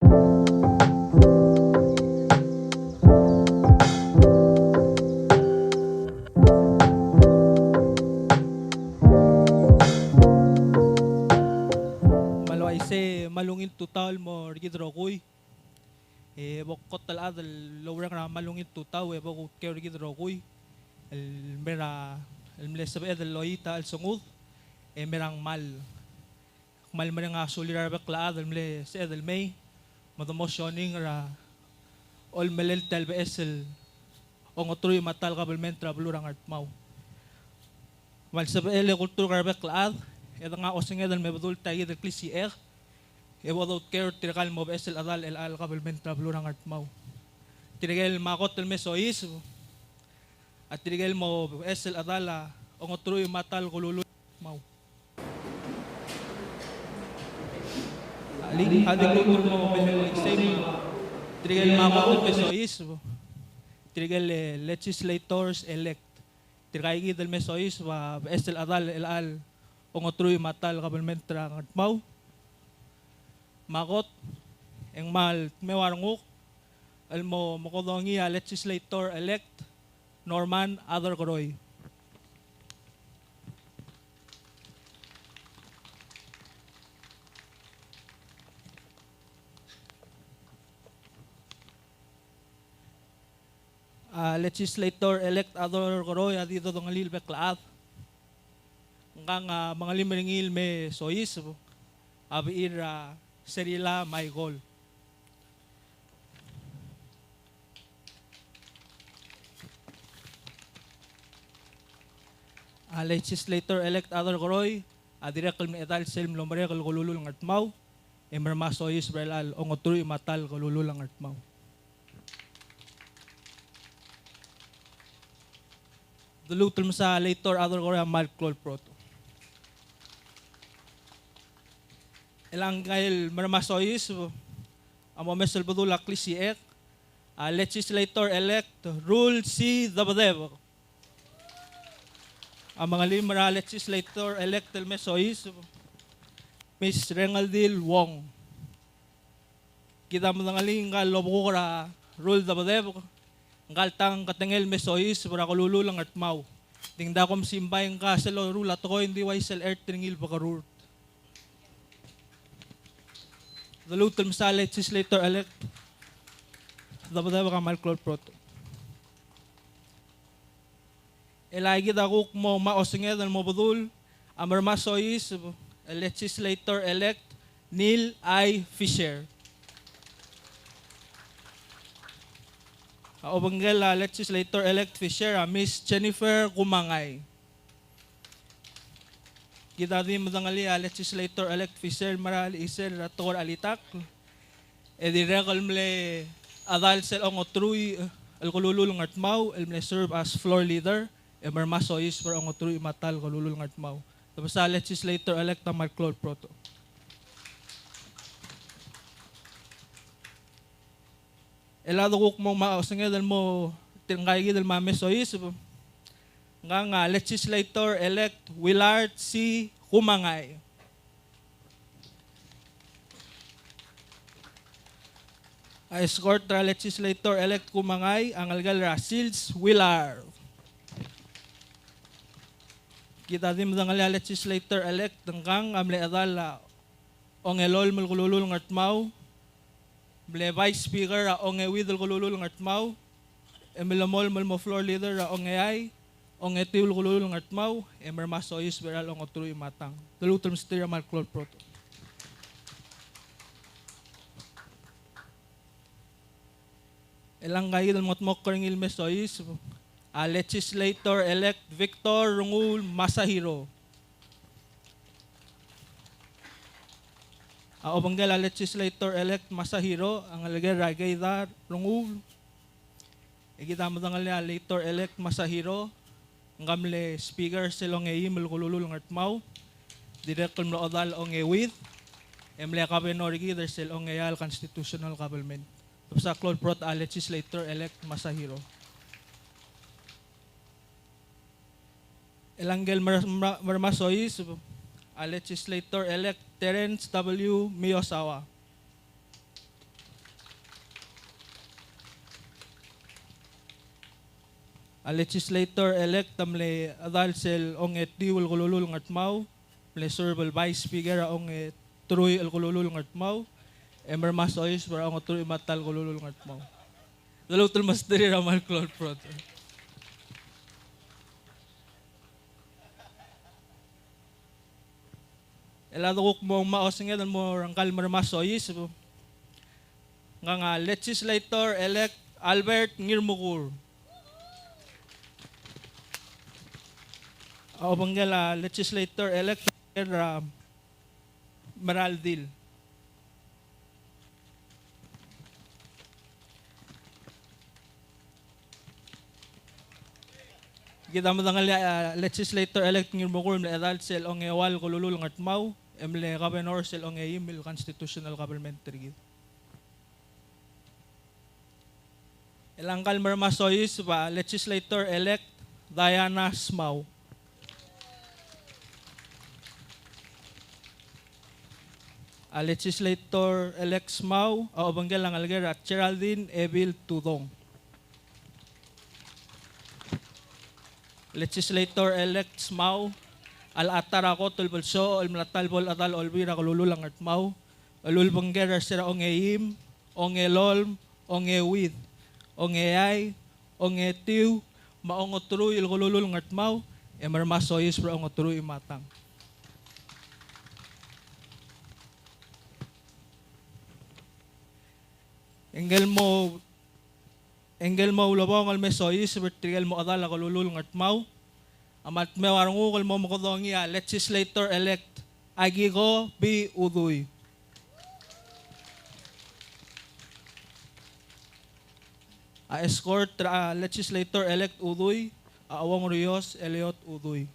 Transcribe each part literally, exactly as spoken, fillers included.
Me a le uaisei, me a ungil tutau el mo er kid el rokui. E bo kot el chad el oureng er a me a ungil tutau, e bo kutkeu er kid el rokui el mei er a, el mle sebeched el loit a chelsengud, e mei er a ngmal. Kmal mereng a sulir a rebek el chad el mle sebeched el mei, me de mo sioning er a olemolem tia el beches el ongeteruich me a ta el kabelment er a beluu er a Ngardmau. Me a le sebechel e kulturk er a rebek el chad, e de ngar a osenged el me bedul tia kid el klisichek, e bo doutkeu er tirka el mo beches el chedal er chelecha el kabelment er a beluu er a Ngardmau. Tirke el mle kot el me soiseb, a tirke el mo beches el chedal a ongeteruich me a ta el kelulul er a Ngardmau. A di, a di kulturk el mo mei el uaisei, tirke el mle kot el me soiseb, tirke el legislators elect. Tirka kid el me soiseb a beches el chedal er chelecha el ongeteruich me a ta el kabelment er a Ngardmau. Me a kot, e ng kmal dmeu a renguk el mo mekedongii a legislator elect Norman Aderkeroi. A legislator elect Aderkeroi a di dodengelii el bek el chad. Ngkang a mengelim er ngii el me soiseb a bechil er a Serila Michael. A legislator elect Aderkeroi a dirrek el mle chedal sel mlo merek el kelulul er a Ngardmau, e mera me a soiseb er chelecha el ongeteruich me a ta el kelulul er a Ngardmau. De lmuut el mesa a legislator Aderkeroi a kmal klou el proto. E ngka el mera me a soiseb a mo omes el bedul a klisichek, a legislator elect Rul C. Debedebek. A mengelim er a legislator elect el me soiseb, Miss Rengeldil Wong. Kid a medengelii ngka el obekuk er a Rul Debedebek, ngka el tang ketengel el me soiseb er a kelulul er a Ngardmau. Ng di ng diak kom simbai ngka sel loruul a tekoi, ng di uaisei el ert er ngii el bekerurt. De lmuut el mesa a legislator elect Debedebek a kmal klou el proto. E le kid a kuk mo ngmai a osenged el mo bedul a mera me a soiseb el legislator elect Neil I. Fisher. A obengkel a legislator elect Fisher a Miss Jennifer Kumangai. Kid a di medengelii a legislator elect Fisher el mera el chisel er a tekoi er a chelitakl, e dirrek el mle chedal sel ongeteruich el kelulul er a Ngardmau el mle serve as floor leader, e mera me a soiseb er a ongeteruich me a ta el kelulul er a Ngardmau. Debesa legislator elect a kmal klou el proto. E le de kuk mo ngmai a osenged el mo er tirka kid el me soiseb, ngkang a legislator elect Willard C. Kumangai. A escort er a legislator elect Kumangai a ngelekel er a Sils Willard. Kid a di medengelii a legislator elect ngkang a mle chedal a ongelolem el kelulul er a Ngardmau, mle vice speaker er a ongeuid el kelulul er a Ngardmau, e melemolem el mo floor leader er a ongeai, ongetiu el kelulul er a Ngardmau, e mera me a soiseb er chelecha el ongeteruich me a tang. De lmuut el mesterir a kmal klou el proto. E ngka kid el mengedmokl er ngii el me soiseb a legislator elect Victor Renguul Masahiro. A obengkel a legislator elect Masahiro a ngelekel er a Keida Renguul. E kid a medengelii a legislator elect Masahiro, ngka a mle speaker sel ongeim el kelulul er a Ngardmau, dirrek el mlo chedal ongeuid, e mle governor er kid er sel ongeai el constitutional government. Debsa klou el prot a legislator elect Masahiro. E ngka el mer-, mer-, mermasoiseb a legislator elect Terence W. Miyazawa. A legislator elect a mle chedal sel ongetiu el kelulul el Ngardmau, mle serve el vice speaker er a ongeteruich el kelulul el Ngardmau, e mera me a soiseb er a ongeteruich me a ta el kelulul el Ngardmau. Deluut el mesterir a mal klou el prot. El a dekuk mo ngmai a osenged el mo er ngka el mera me a soiseb, ngka a legislator elect Albert Ngirmekur. A obengkel a legislator elect er a Meraldil. Kid a medengelii a legislator elect Ngirmekur el mle chedal sel ongeua el kelulul el Ngardmau, e mle governor sel ongeim el constitutional government er kid. El ngka el mera me a soiseb a legislator elect Diana Smau. A legislator elect Smau a obengkel a ngelekel a Geraldine Ebil Tudong. Legislator elect Smau a locha ta er a kot el belsoch el mla ta el bo el chedal a Olbiil er a Kelulul a Ngardmau el ulebengkel er se er a ongeim, ongelolem, ongeuid, ongeai, ongetiu, me a ongeteruich el kelulul el Ngardmau, e mera me a soiseb er a ongeteruich me a tang. Ngike el mo Ngike el mo ulebongel el me soiseb er tirke el mo chedal a Kelulul a Ngardmau a kmal dmeu a renguk el mo mekedongii a Legislator Elect Akiko B. Udui. A escort er a Legislator Elect Udui a Uong Rios Eliot Udui.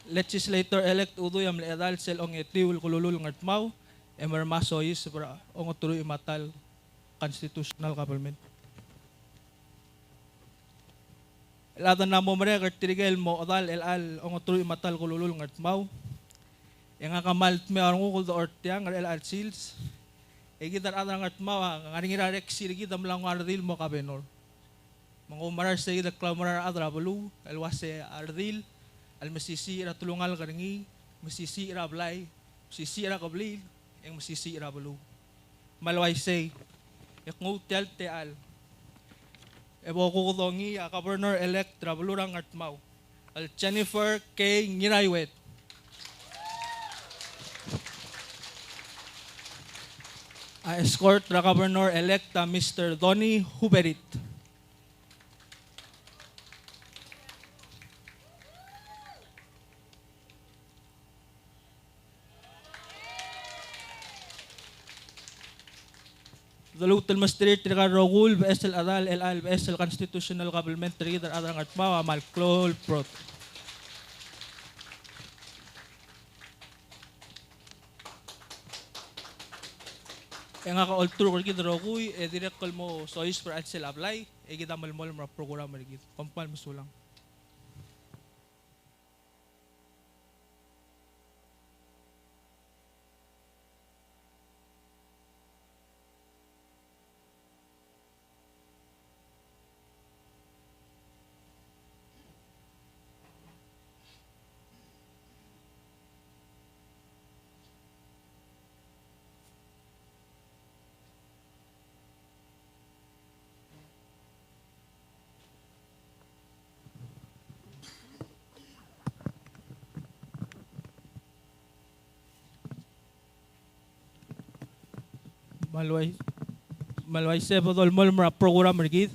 Legislator Elect Udui a mle chedal sel ongetiu el Kelulul a Ngardmau, e mera me a soiseb er a ongeteruich me a ta el constitutional government. El chad a mo merek er tirke el mo chedal er chelecha el ongeteruich me a ta el Kelulul a Ngardmau, e ngak a kmal dmeu a renguk el dechor tiang er chelecha el sils, e kid a rechad er a Ngardmau a ngar er ngii er a reksi er kid a mla nguu a redil el mo kabenor. Me ng oumera er se kid el klaumerang er a rechad er a beluu el uase a redil a lemesisiich er a telungalek er ngii, mesisiich er a blai, mesisiich er a kebliil, e ng mesisiich er a beluu. Me le uaisei, e knguu tia el techall e bo kukedongii a Governor Elect er a beluu er a Ngardmau el Jennifer K. Ngiraiwet. A escort er a Governor Elect a Mister Donny Huberit. Deluut el mesterir tirka el rokui el beches el chedal er chelecha el beches el constitutional government er kid er a rechad er a Ngardmau a kmal klou el prot. E ngak a olturk er kid el rokui e dirrek el mo soiseb er a chelsel a blai e kid a melemolem er a program er kid. Kom kmal mesulang. Me le uai-, me le uaisei e bo dolemolem er a program er kid.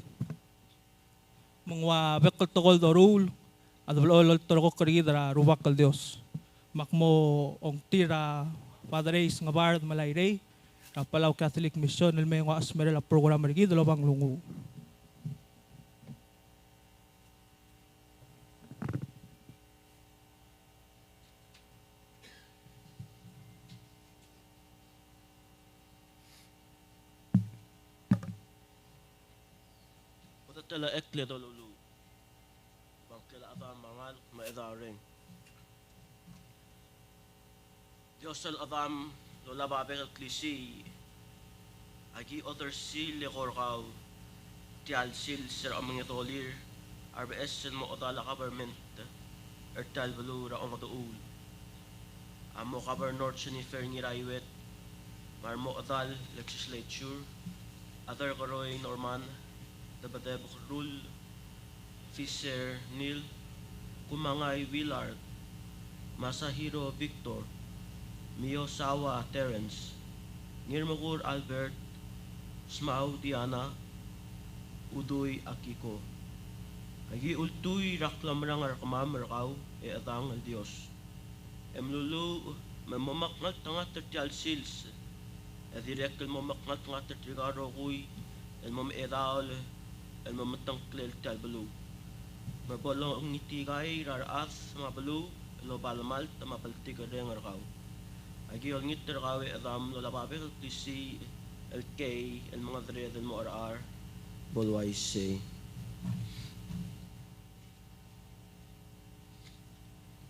Me ng ua bek el tekoi el doruul a de blechoel el olterekokl er kid er a Rubak el Dios. Me ak mo ongtir a Padre Isngebard Melairei er a Palau Catholic Mission el mei e nguu a chesmerel a program er kid el oba nglunguuch. Otetelechekl e doluluuch. Obengkel a Chedam me a ngalek me a chedaol reng. Dios el Chedam el olab a bek el klisiich Aki odersii el eko er kau tia el sils er a omengedolir a rebeches el mo chedal a government er tia el beluu er a ongedechuul. A mo Governor Jennifer Ngiraiwet, me a remo chedal legislature, a Derkeroi Norman, Debedebek Rull, Fisher Neil, Kumangai Willard, Masahiro Victor, Miyosawa Terence, Ngirmekur Albert, Smau Diana, Udui Akiko. Aki ultuil er a klamerang er kemam er kau e Chedang el Dios. E meluluuch me mo mekngeltengat er tia el sils, e dirrek el mo mekngeltengat er tirka el rokui el mo mechedaol el mo metengklel tia el beluu. Me bo longetikaii er a rechad me a beluu el oba lemalt me a bltikerreng er kau. Aki olengit er kau e Chedam el olab a bek el klisiich el kei el mengedereder el mo cherechar. Bo el uaisei.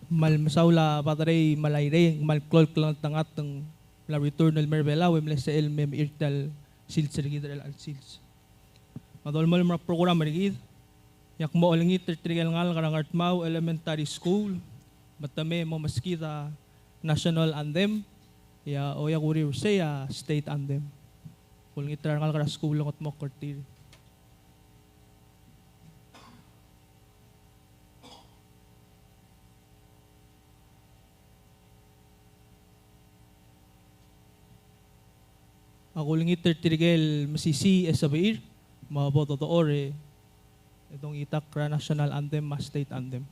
Me kmal mesaul a Paderei me a Lairei, me kmal klou el klengeltengat el mla return el mer Belau e mle sebechel el me mechir tia el sils er kid er chelecha el sils. Me a dolemolem er a program er kid, e ak mo olengit er tirke el ngalek er a Ngardmau Elementary School, me te mei e mo meskid a national anthem, e a, o, e a kureor sei a state anthem. Kulengit er a rengalek er a skuul el longetmokl er tir. Ak ulengit er tirke el mesisiich e sebechir, me bo dodechor e dongitakl er a national anthem me a state anthem.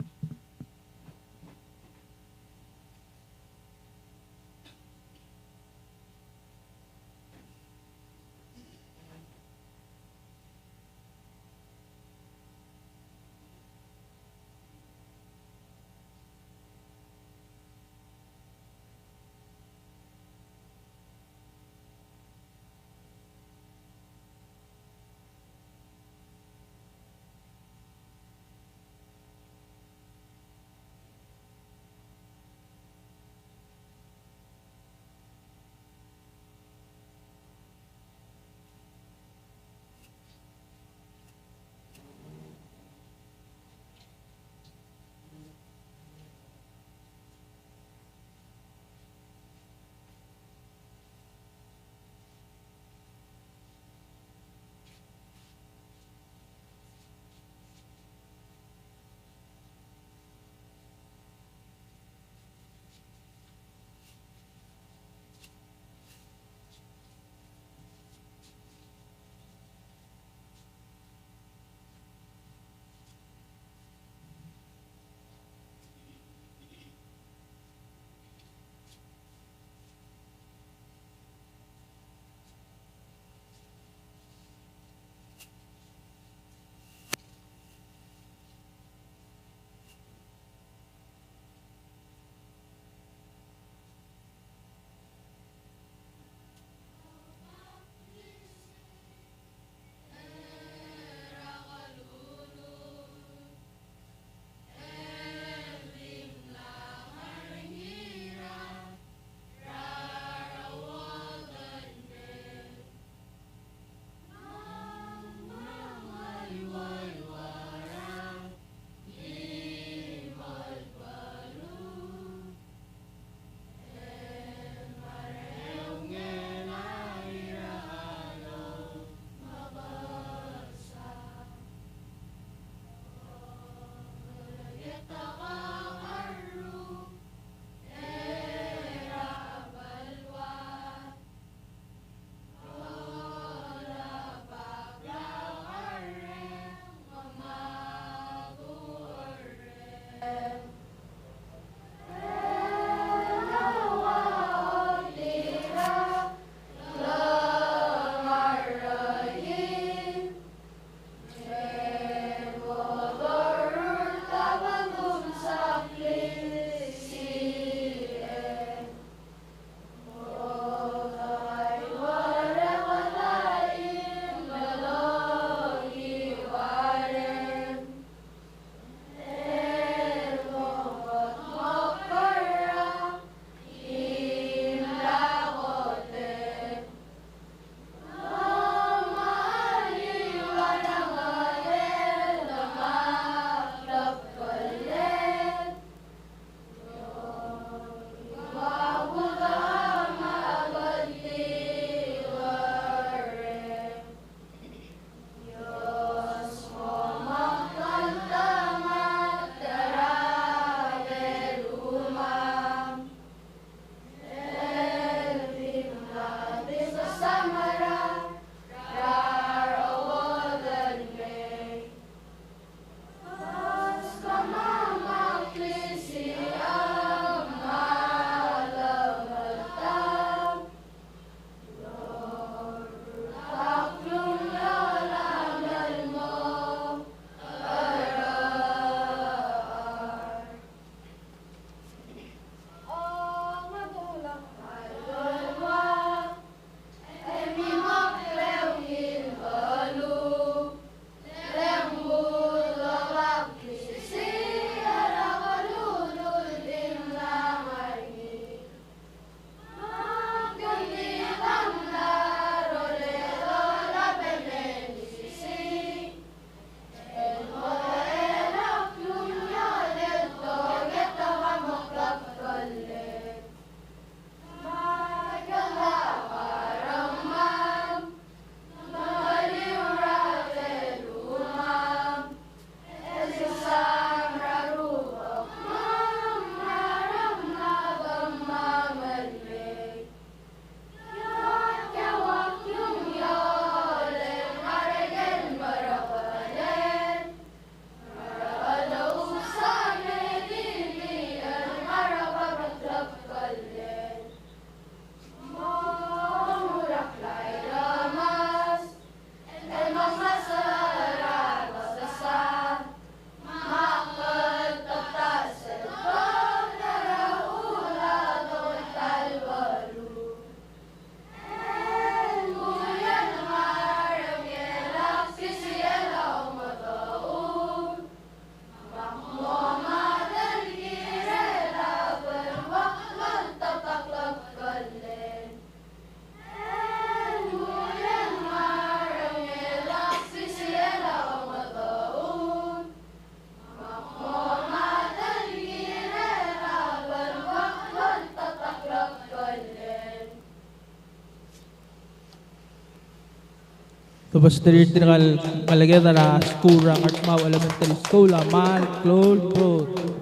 Tobesterir tirka el ngeleked er a skuul er a Ngardmau Elementary School a kmal klou el brodel.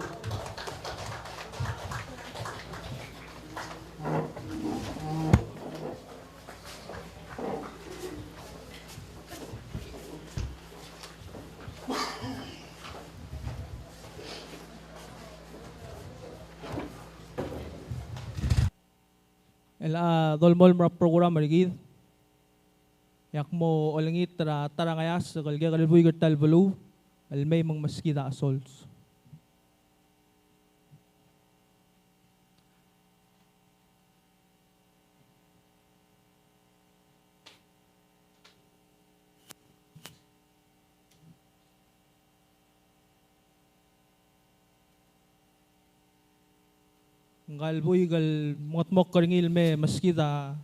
El a dolemolem er a program er kid, e ak mo olengit er a ta er a ngeasek el kekerei el buik er tia el beluu el mei me ng meskid a Asols. Ngka el buik el mengedmokl er ngii el me meskid a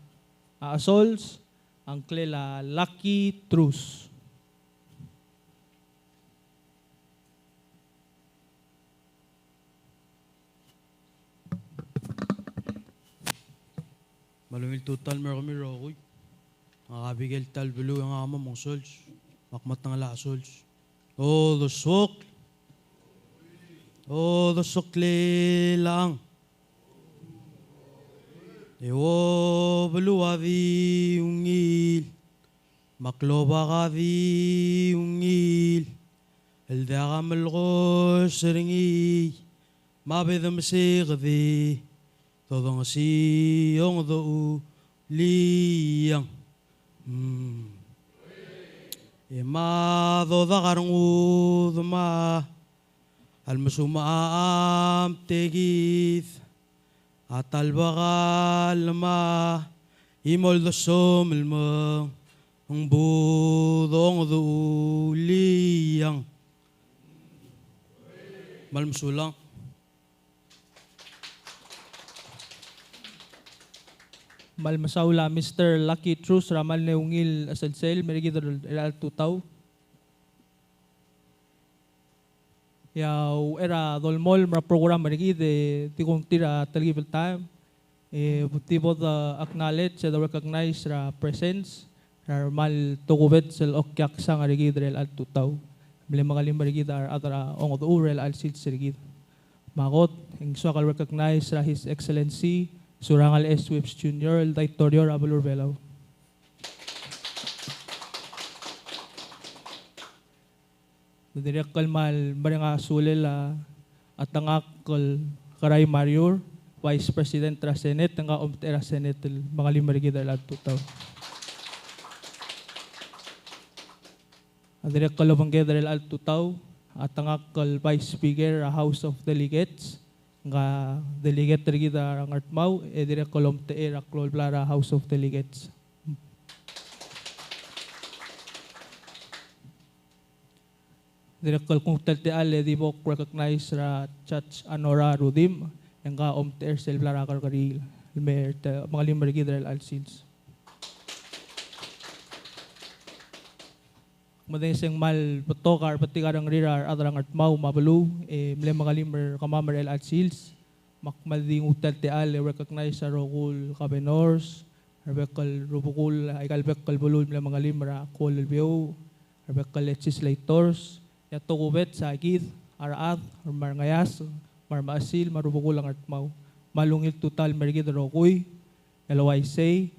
Asols a ngklel a Lucky Trus. Me a ungil tutau el mo er kemiu el rokui. Ngak a Abigail Talbeluu e ngak a mo Asols. Me ak mo tengel a Asols. Odesokl. Odesokl e lechang. E obeluu a di ungil. Me a klobak a di ungil. El diak a melekoi er ngii. Me a bedemesek di dodengesii a ongedechuliang. Mm. E me a dodak a rengud me a lemesumech a mtekid a ta el bekall me a imo el desomel me ng budong a ongedechuliang. Me a le mesulang. Me a le mesaul a Mister Lucky Trus er a kmal ungil chelsel el mer kid er chelecha el tutau. E a uchei er a dolemolem er a program er kid e di kuk tir a telkib el taem e di bo de acknowledge e de recognize er a presence er a remal tokubets el okiaksang er kid er chelecha el tutau. Mle mekelim er kid a rechad er a ongedechuul er chelecha el sils er kid. Me a kot, e ng soak el recognize er a His Excellency Surangel S. Whipps Junior, el Daitorio er a beluu er a Belau. Dirrek el kmal mereng a sulel a, a tengakl el Kerai Mariur, Vice President er a Senate, e ngka a omtechei er a Senate el mengelim er kid er chelecha el tutau. A dirrek el obengked er chelecha el tutau, a tengakl el Vice Speaker er a House of Delegates, ngka delegate er kid er a Ngardmau, e dirrek el omtechei er a klou el blai er a House of Delegates. Dirrek el kuk ta el techall e di bo krecognize er a Judge Anora Rudimch, e ngka a omtechei er sel blai er a kerrekeriil el mer te, mengelim er kid er chelecha el sils. Me de se ng kmal betok a rebetik a rengrir a rechad er a Ngardmau me a beluu, e mle mengelim er kemam er chelecha el sils, me ak kmal di nguu ta el techall e recognize a rokui el governors, a rebek el rubekul, aika el bek el beluu el mle mengelim er a klou el beouch, a rebek el legislators, e a tokubets a kid, a rechad, me a rengeasek, me a remechesil, me a rubekul a Ngardmau. Me a ungil tutau el mer kid el rokui, el uaisei,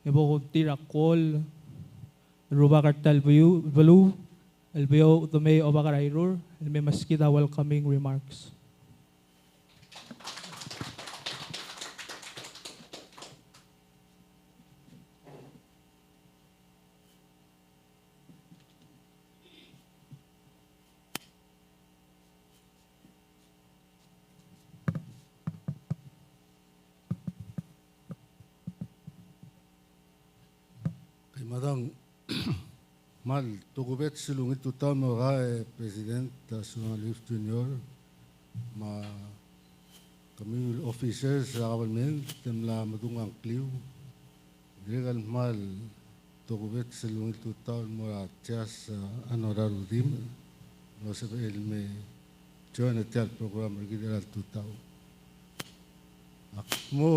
e bo kuk tir a klou el rubak er tia el beluu, el beouch Demei Obak er a Irur, el me meskid a welcoming remarks. Kmal kmal tokubets el ungil tutau el mo er kau e President, a, Surangel Whipps Junior, me a kemiu el officers er a government, te mla medung a ngkliu. Dirrek el kmal tokubets el ungil tutau el mo er a Judge, a, Anora Rudimch, el sebechel el me join er tia el program er kid er chelecha el tutau. Ak mo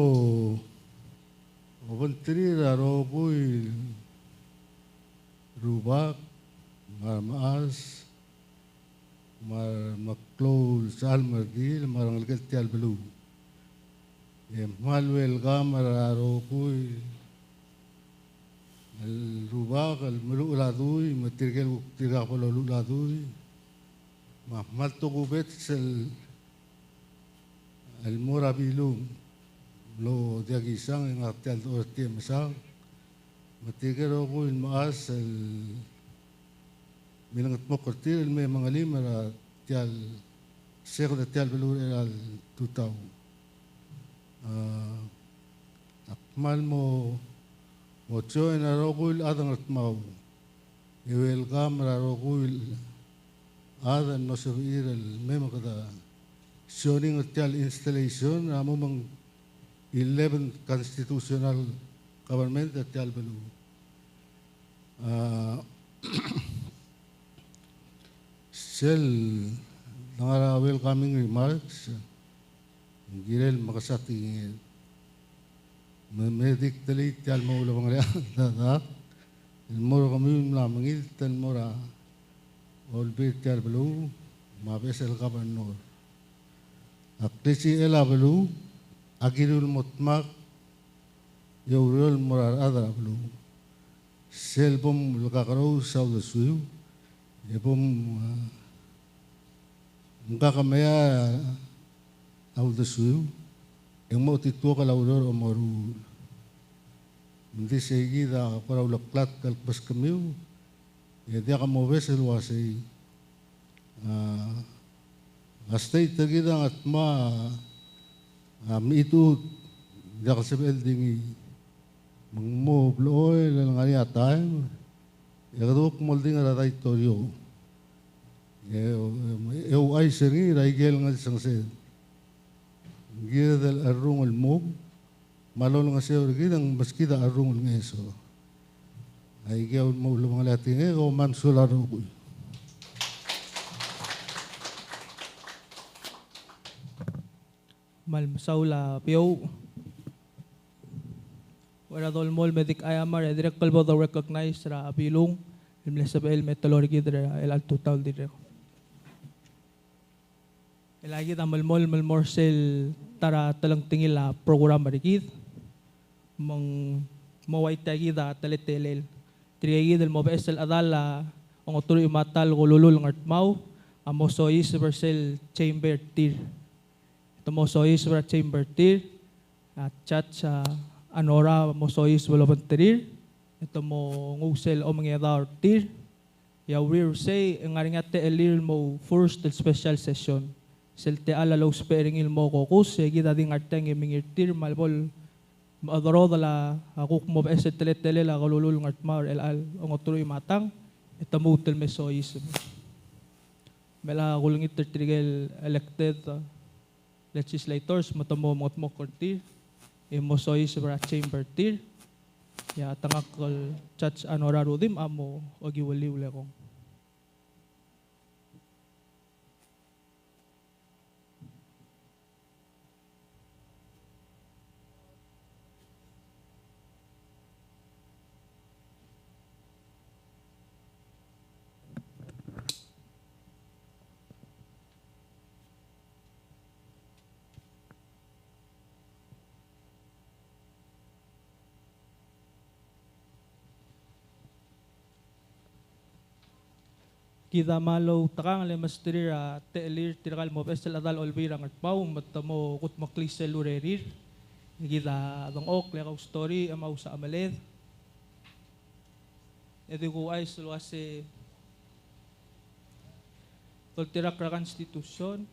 obengterir a rokui rubak, me a remechas, me a remeklou el sechal me a redil, me a rengelekel tia el beluu. E kmal welcome er a rokui el rubak el meluchel a dui, me tirke el kuk tirkak bo loluchel a dui, me a kmal tokubets el el mo er a Bilung, el diak kisang e ngak tia el dechor er tia el mesaod, me tirke el rokui el mechas el milengetmokl er tir el me mengelim er tia el seked er tia el beluu er chelecha el tutau. A, ak kmal mo, mo join a rokui el chad er a Ngardmau. E welcome er a rokui el chad el mlo sebechir el mei me kede sioning er tia el installation er a mo meng eleventh constitutional government er tia el beluu. A, sel dengar a welcoming remarks, ng kirel mekesai a tekinged. Me, me di ktelii tia el mo ulebengelel a dak el mo er kemiu el mla mengilt el mo er a Olbiil er tia el beluu me a beches el governor. A klisichel a beluu a kiriu el mo dmak e oureor el mo er a rechad er a beluu. Sel bo mlekakerous a uldesuiu, e bo m-, a, mkakemea a uldesuiu, e ng mo otituokel a ureor el omeruul. Ng di sei kid a kora uleklatk el kbeskemiu, e diak mobes el uasei, a, a state er kid a Ngardmau a mechitechut, diak el sebechel di ngii. Me ng mo blechoel el ngar er ngii a taem e kede kuk mo oldingel er a daitorio e, e ouchais er ngii er a ikel ngelsengesed. Ng kired el cherrungel el mong, me a lolengeseu er kid a ng meskid a cherrungel el ngeso. Aike a mo ulebengelel a tekingek, kom kmal mesulang el rokui. Kmal mesaul a Beouch. Ua er a dolemolem e di kaiamar e dirrek el bo do recognize er a Bilung el mle sebechel el me teloi er kid er chelecha el tutau el dirrek. El aikid a melemolem el mo er sel ta er a telengtengil a program er kid. Me ng mo ua tia kid a teletelel. Tirke kid el mo beches el chedal a ongeteruich me a ta el kelulul a Ngardmau a mo soiseb er sel chamber er tir. E te mo soiseb er a chamber er tir, a judge a Nora a mo soiseb el obengterir, e te mo nguu sel omengedaol er tir. E a uriul er sei e ng ngar er ngii a techellir el mo first el special session. Sel techall a lousbech er ngii el mo caucus, e kid a di ngar tiang e mengiil er tir me a lebo el mechederodel a kuk mo beches el teletelel a kelulul a Ngardmau er chelecha el ongeteruich me a tang, e te lmuut el me soiseb. Me a kulengit er tirke el elected, a, legislators me te mo mengedmokl er tir, e mo soiseb er a chamber er tir, e a tengakl el Judge Anora Rudimch a mo okiu el liuekong. Kid a mle outekangel e mesterir a techellir tirka el mo beches el chedal a Olbiil er a Ngardmau me te mo kudmeklii sel urerir. Kid a dengchokl e kau story e mau sechemeled. E di kuchais el uase doltirakl er a constitution.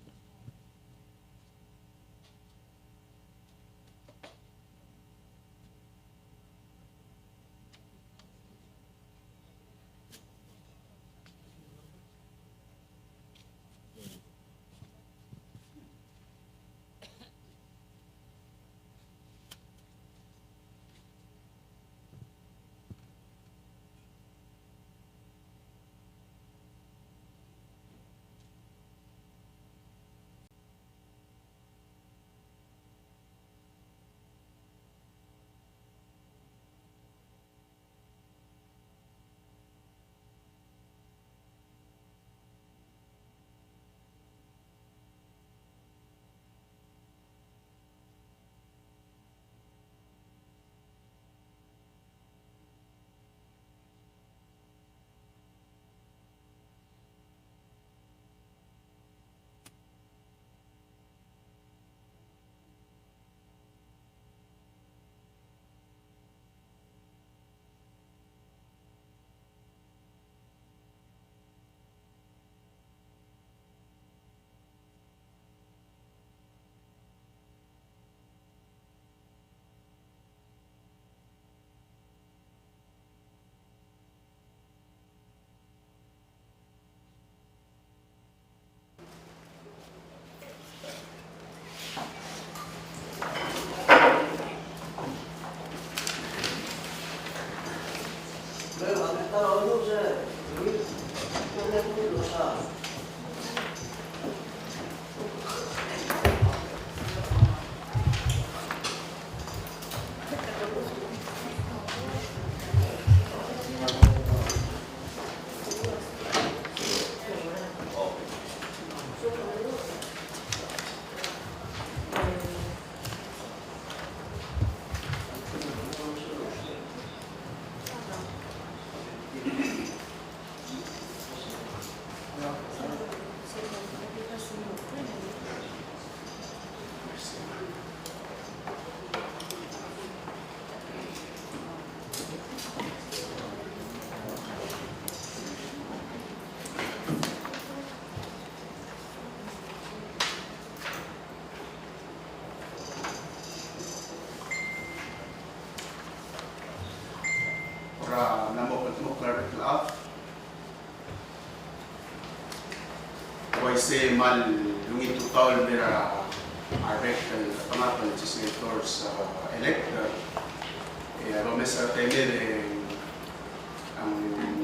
Kora mla mo kldmokl er a bek el chad. Uaisei me a ungil tutau el mei er a rebek el chad el legislators, uh, elect. E a domes er a taem e ng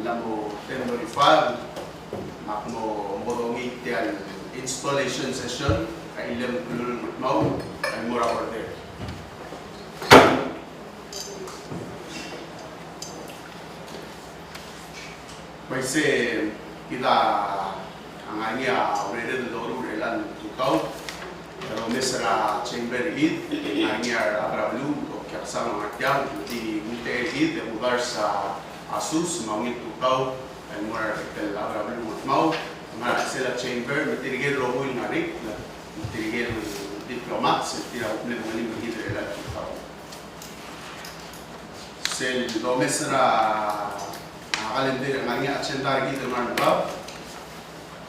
mla mo ten thirty-five, me ak mo, mo dongii tia el installation session, a ileum el klou el kldmokl, a mo er a order. Uaisei, kid a ngar er ngii a urered el doruul er chelecha el tutau, e a domes er a chamber er kid, ngar er ngii a rechad er a beluu, el okiu a kesang el ngar tiang, di ultechei er kid, e kudars a sus, me a ungil tutau, el mo er a rebek el chad er a beluu me a kldmau, me a sel chamber, me tirke el rokui el ngar er ngii, me tirke el diplomats, el tir a kuk mle mengelim er kid er chelecha el tutau. Sel domes er a, a, calendar, ngar er ngii a agenda er kid el ngar er a bab.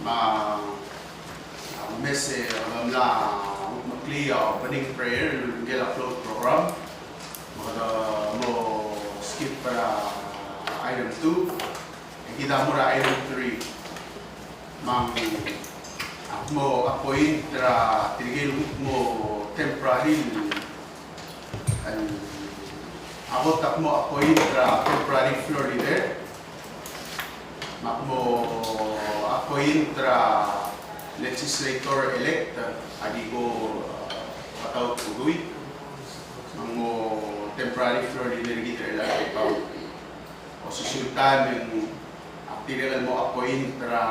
Me a, a, domes e, a, mla, mla meklii a opening prayer el ngii a float program. Me kede mo skip er a item two. E kid a mo er a item three. Me ng, a, mo appoint er a tirke el kuk mo temporary el, a kot a kmo appoint er a temporary floor leader. Me ak mo appoint er a legislator elect, a Kiko, uh, Kataut Udui. Me ng mo temporary floor leader er kid er chelecha el tutau. Osisiu el taem e ng, ak dirrek el mo appoint er a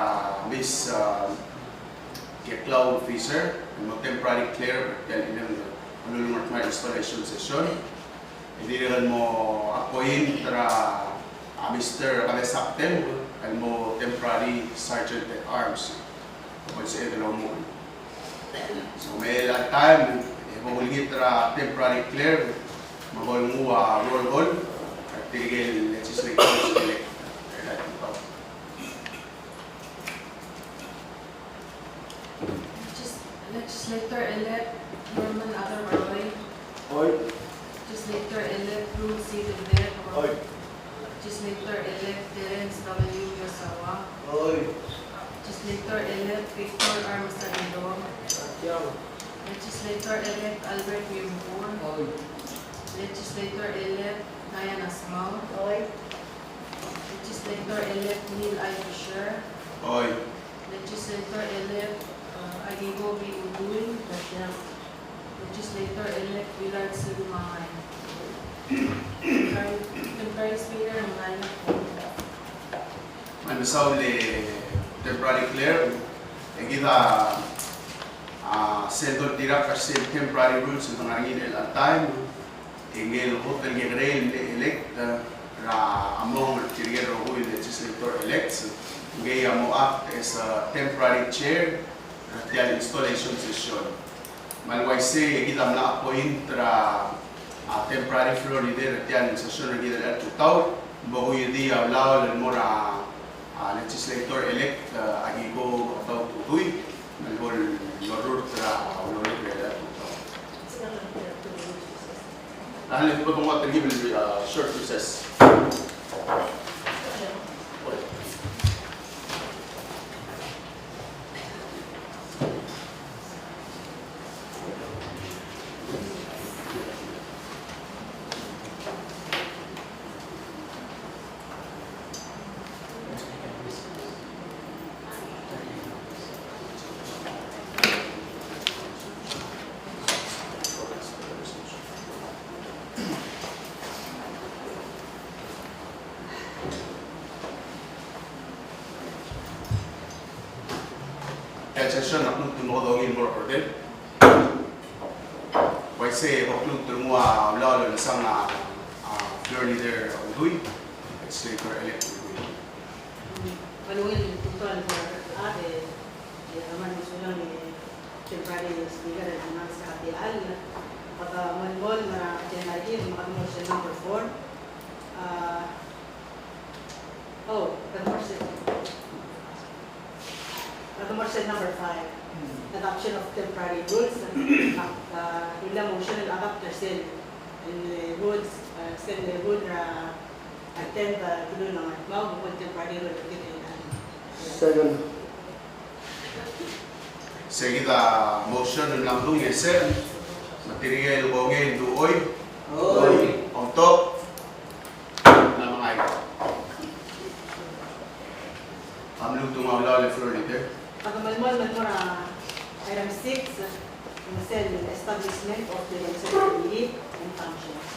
Miss, uh, Keklau Fisher, el mo temporary clerk, er tia el, el, el, el installation session. E dirrek el mo appoint er a, a, Mister Kabesak Teng, el mo temporary sergeant at arms. Ko el sebeched el omuchel. So, me a taem, e bo kulengit er a temporary clerk, me bo lenguu a roll call, er tirke el legislators elect. Legis-, Legislator-elect Norman Adarbaroi. Oi. Legislator-elect Rule C. Debdeco. Oi. Legislator-elect Terence W. Yasawa. Oi. Legislator-elect Victor R. Masanido. Atiang. Legislator-elect Albert Ngirumbul. Oi. Legislator-elect Diana Smau. Oi. Legislator-elect Neil I. Fisher. Oi. Legislator-elect, uh, Akiko V. Udui. Oi. Legislator-elect Willard C. Kumangai. Temporary, temporary speaker, Ngainek. Me a mesaul el temporary clerk, e kid a, a, sel doltirakl er sel temporary rules el ngar er ngii er chelecha el taem, e ngii el kot el kekerei el mle elect er a mong er tirke el rokui el legislator elects, ngii a mo act as a temporary chair er tia el installation session. Me a le uaisei e kid a mla appoint er a, a, temporary floor leader er tia el session er kid el tutau, bo kuiuii a ulaol el mo er a, a, legislator elect, a, Akiko Kataut Udui, me bo lorurt er a uloruk er a tutau. A le, bo dengua telkib el, a, short recess. session a kuk mo er ngii el mo er a order. Uaisei e kuk mo er ngii a ulaol el sang a, a, floor leader Udui, legislator elect Udui. Ng ungil el tutau el mo er a, e, e, a kmal mesulang e temporary speaker el announce er a techall. Kede melemolem er a agenda el kirel, me kede mo er sel number four. A, oh, kede mo er sel, kede mo er sel number five. Adoption of temporary rules. A, a, rullii a motion el adopt er sel, el rules, a, sel rule er a attend, a, beluu el ngar er a Ngardmau, me bo el temporary rule er tir el. Second. Sei kid a motion el mla medung e second, me tirke el kongei el dechor. Oi. Omtok. Ng mla mengai. Ak lmuut el nguu a ulaol el floor leader. Kede melemolem el mo er a item six, me sel establishment of the legislative committee and functions.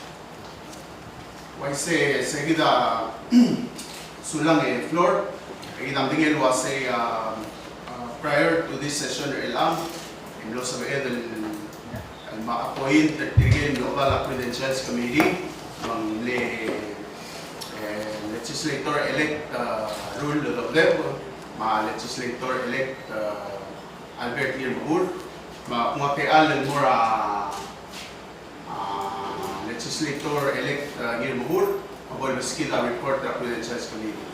Uaisei, sei kid a sulang e floor, e kid a medengei el uasei, a, a, prior to this session er chelechang, e mlo sebeched el, el mo appoint er tirke el mlo oba er a credentials committee, me ng mle, e, legislator elect, a, Rul Lodebdeb, me a legislator elect, a, Albert Ngirmekur, me ak nguu a techall el mo er a a, legislator elect, a, Ngirmekur, a bo lebeskid a report er a credentials committee.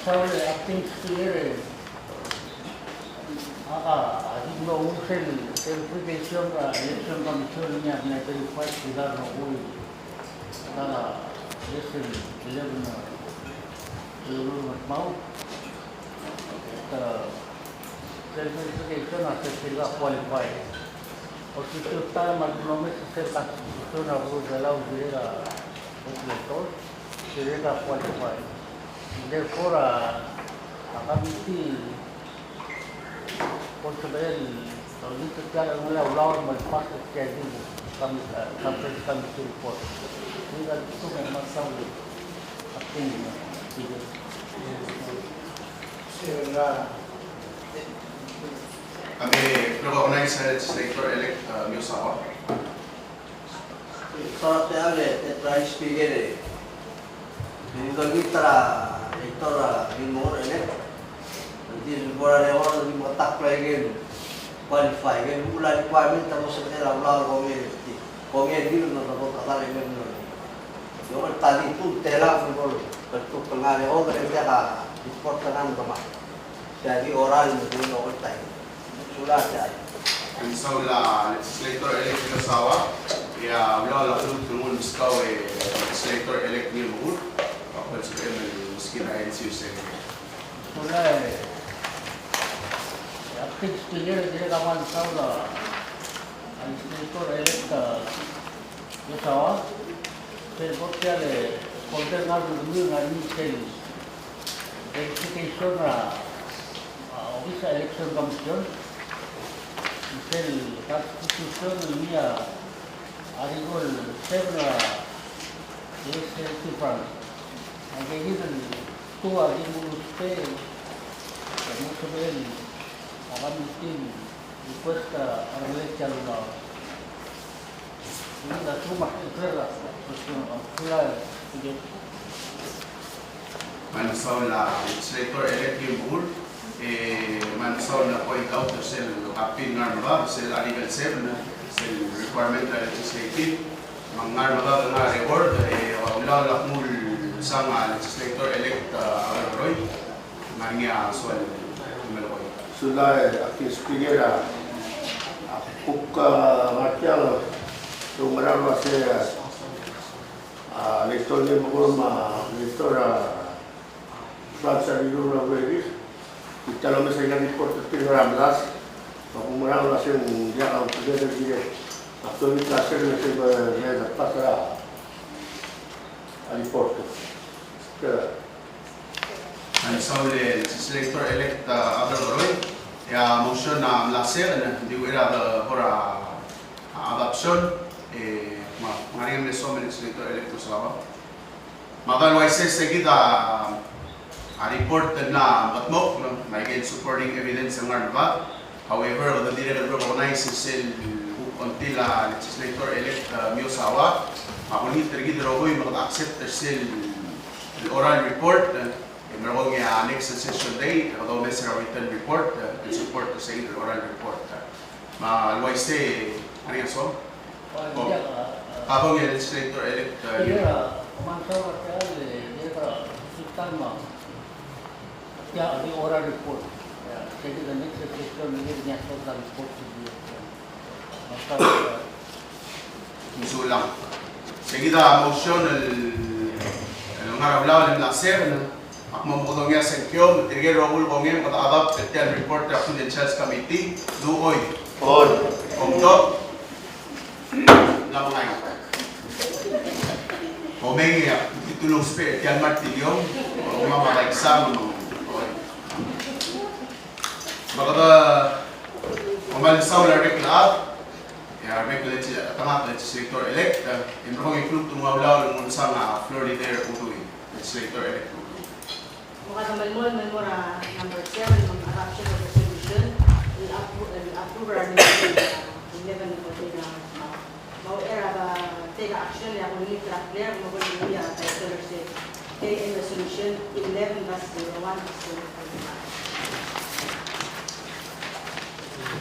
Saul, acting speaker, e, a, a, a di mlo nguu sel, sel clarification er a election commission el mle verify er kid el rokui. A, a, yes, el eleven, a, el eleven Ngardmau. Clarification a se tirka qualify. Constitution a mle promise sel Constitution a bo el allow dirrek a legislators, dirrek a qualify. Therefore, a, a committee, bo lsebechel el olengit er tia el ulaol me pass er tia el committee, a, conference committee report. Tia el kuk me mle saul. Kami recognize a legislator elect, uh, Miyosawa. Para te ale, te Prime Speaker, e. Ng di olengit er a, e, tor a, di mo er a elect. Ng di bo er a record, di mo tackle a ikel qualify, ikel requirement, a mo sebechel a ulaol el kongei, kongei er tir me bo el kmal mle. Ng di ta di tu tela el bo el, el tu el ngar er a order e diak a report er ngii el kemam. Tia di oral me bo el okiu el taem. Sulang tia. Ng saul a legislator elect Miyosawa, e a ulaol a lmuut el nguu el meskau e legislator elect Ngirmekur, a bo el sebechem el meskid a N C U C. Sulang e, e, acting speaker, dirrek el kmal saul a legislator elect, a, Miyosawa, sel bo tia el folder el ngar er kemiu el ngar er ngii sel clarification er a, a, obis er a election commission, sel constitution el ngii a Article seven er a legislative branch. Aike kid el two a di mo ousbech, e mo sebechel a committee el request a, a relate el ulaol. Ng di a two me a three er a question, a, two er a, okay. Me ng saul a legislator elect Ngirmekur, e, me ng saul a point out er sel copy el ngar er a bab, sel Article seven, sel requirement er a legislative, me ng ngar er a bab el ngar er a record, e, a ulaol a kmu el sang a legislator elect, a, Adelbai Keroi, me ng ngar er ngii a soal el melekoi. Sulang e, acting speaker, a, a kuk, a, ngar tiang, a, te oungerang el uasei, a, A, legislator Ngirmekur me a legislator, a, Franz a rirellii a urerir. Ng di a lomes aika el report er tir el ngar er a melasem. Me a kumerang el uasei ng diak a ultutelel er tirke. Ak dulii el klase el uasei ng, e, ng pass er a, a, report. Ke. Me ng saul e legislator elect, a, Adelbai Keroi. E a motion a mla second, ng di uchei er a, a, a, adoption, e, me ng ngar er ngii a mle soam el legislator elect Miyosawa. Me a uaisei, sei kid a, a report el mla mekedmokl, me aike el supporting evidence el ngar er a bab. However, kede dirrek el recognize sel kuk ongtil a legislator elect, uh, Miyazawa, me kulengit er kid el rokui me kede accept er sel oral report, e merekong e a next session day, e kede omes er a written report, e support er sel oral report. Me a le uaisei, a ngar er ngii a soam? Oh, a bong e legislator elect, uh, Tia a di oral report. Tia di the next report, the next report should be, uh, Mesulang. Sei kid a motion el, el ngar er a ulaol el mla sel, ak mo mekedongii a sengkio, me tirke el rokui el kongei me kede adopt er tia el report er a Credentials Committee, du oi. Oi. Omtok. Ng mla mengai. Komeng e ak di tulung sbech er tia el martillo, me mada exam. Me kede, me kmal mesaul a rebek el chad, e a rebek el, a tang, a legislator elect, e merekong e kluk el nguu a ulaol el nguu a floor leader Udui, legislator elect Udui. Me kede melemolem el mo er a number seven, me a adoption of resolution, el appro-, el approve er a resolution eleven, me a, me a uchei er a take action, e a kulengit er a clerk, me a kulengit er a title er se, K N resolution eleven dash zero one dash twenty twenty-five.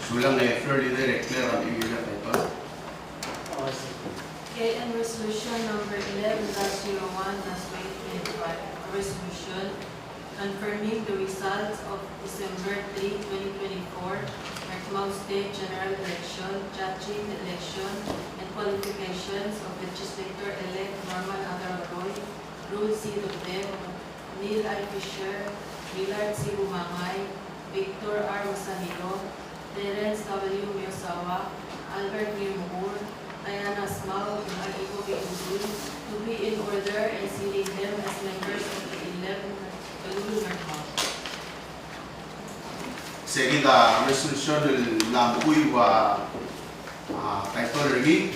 Sulang e floor leader e clerk a mle title. K N Resolution Number eleven dash zero one dash twenty twenty-five, a resolution confirming the results of December three, twenty twenty-four, Ngardmau State General Election, judging the election and qualifications of Legislator-elect Norman Adelroi, Rule C Debdeb, Neil I. Fisher, Willard C. Bumangai, Victor R. Masahiro, Terence W. Miyazawa, Albert Ngirmekur, Diana Smau, and Akiko Udui to be in order and sealing them as members of the eleventh Honolulu Ngardmau. Sei kid a resolution el mla mekui a, a, title er ngii.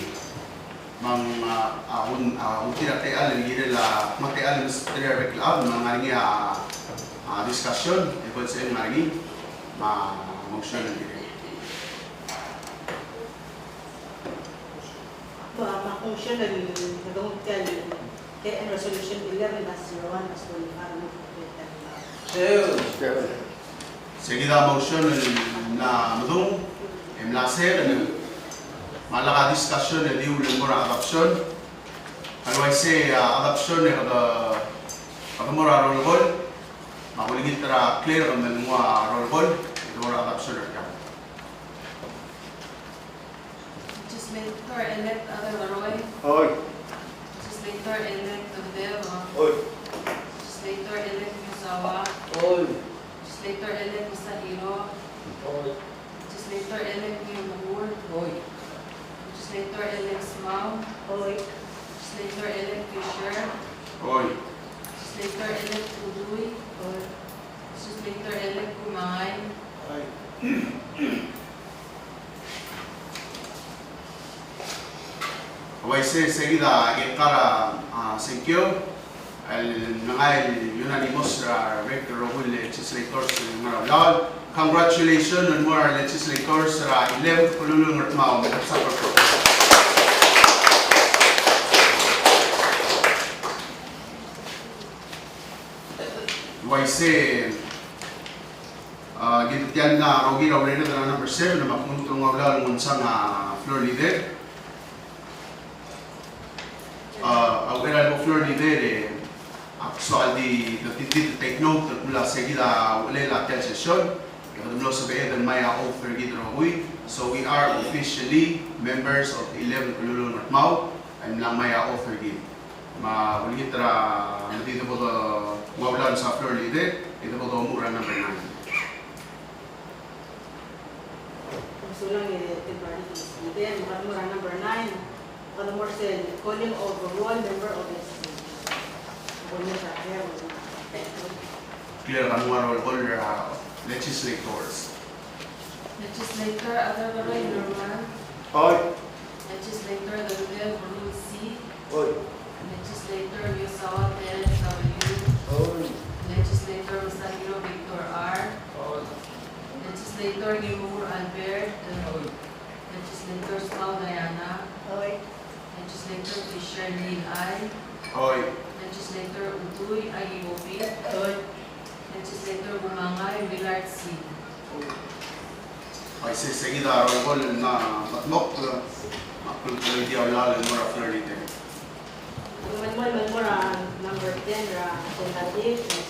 Me ng, a, a, un, a, ungil a techall el kirel a, me a techall el mesterir a rebek el chad, me ng ngar er ngii a, a, discussion, e bo lsebechel ngar er ngii, me a motion el kirel. Me a, me a motion el, el, K N Resolution eleven dash zero one dash twenty-five, move to take that. Sei kid a motion el mla medung, e mla second, me a lak a discussion e di ul el mo er a adoption. A le uaisei a adoption e kede, kede mo er a roll call, me a kulengit er a clerk me lenguu a roll call, e kede mo er a adoption er tiang. Legislator-elect Adelroi. Oi. Legislator-elect Debdeb. Oi. Legislator-elect Miyazawa. Oi. Legislator-elect Masahiro. Oi. Legislator-elect Ngirmekur. Oi. Legislator-elect Smau. Oi. Legislator-elect Fisher. Oi. Legislator-elect Udui. Oi. Legislator-elect Bumangai. Oi. Uaisei, sei kid a kekka er a, a, sengkio el mlengai el unanimous er a rebek el rokui el legislators el ngar er a ulaol. Congratulations el mo er a legislators er a eleventh Honolulu Ngardmau. Uaisei, a, kid a tia el rokui er a urered er a number seven, me ak mo olengit el nguu a ulaol el nguu a floor leader. A, a uchei er a lebo floor leader e, ak soal di, di, di, di take note el kmo sei kid a uchelel a tia el session, e kede mlo sebeched el ngmai a oath er kid el rokui. So we are officially members of the eleventh Honolulu Ngardmau, e ng mla ngmai a oath er kid. Me a kulengit er a, me di debo donguu a ulaol el nguu a floor leader, e debo domuchel er a number nine. Sulang e, e, e, e, me kede mo er a number nine, kede mo er sel calling of the roll member of the legislature. Clear, kede mo er a roll call er a legislators. Legislator Adelroi Norman. Oi. Legislator Debdeb Rule C. Oi. Legislator Miyazawa Terence W. Oi. Legislator Legislator Fischer Neil I. Oi. Legislator Udui Aki Obi. Oi. Legislator Bumangai Willard C. Oi, se, se kid a roll call el mla mengedmokl, me a klukluid a llach el mo er a floor leader. Melemolem el mo er a number ten er a agenda,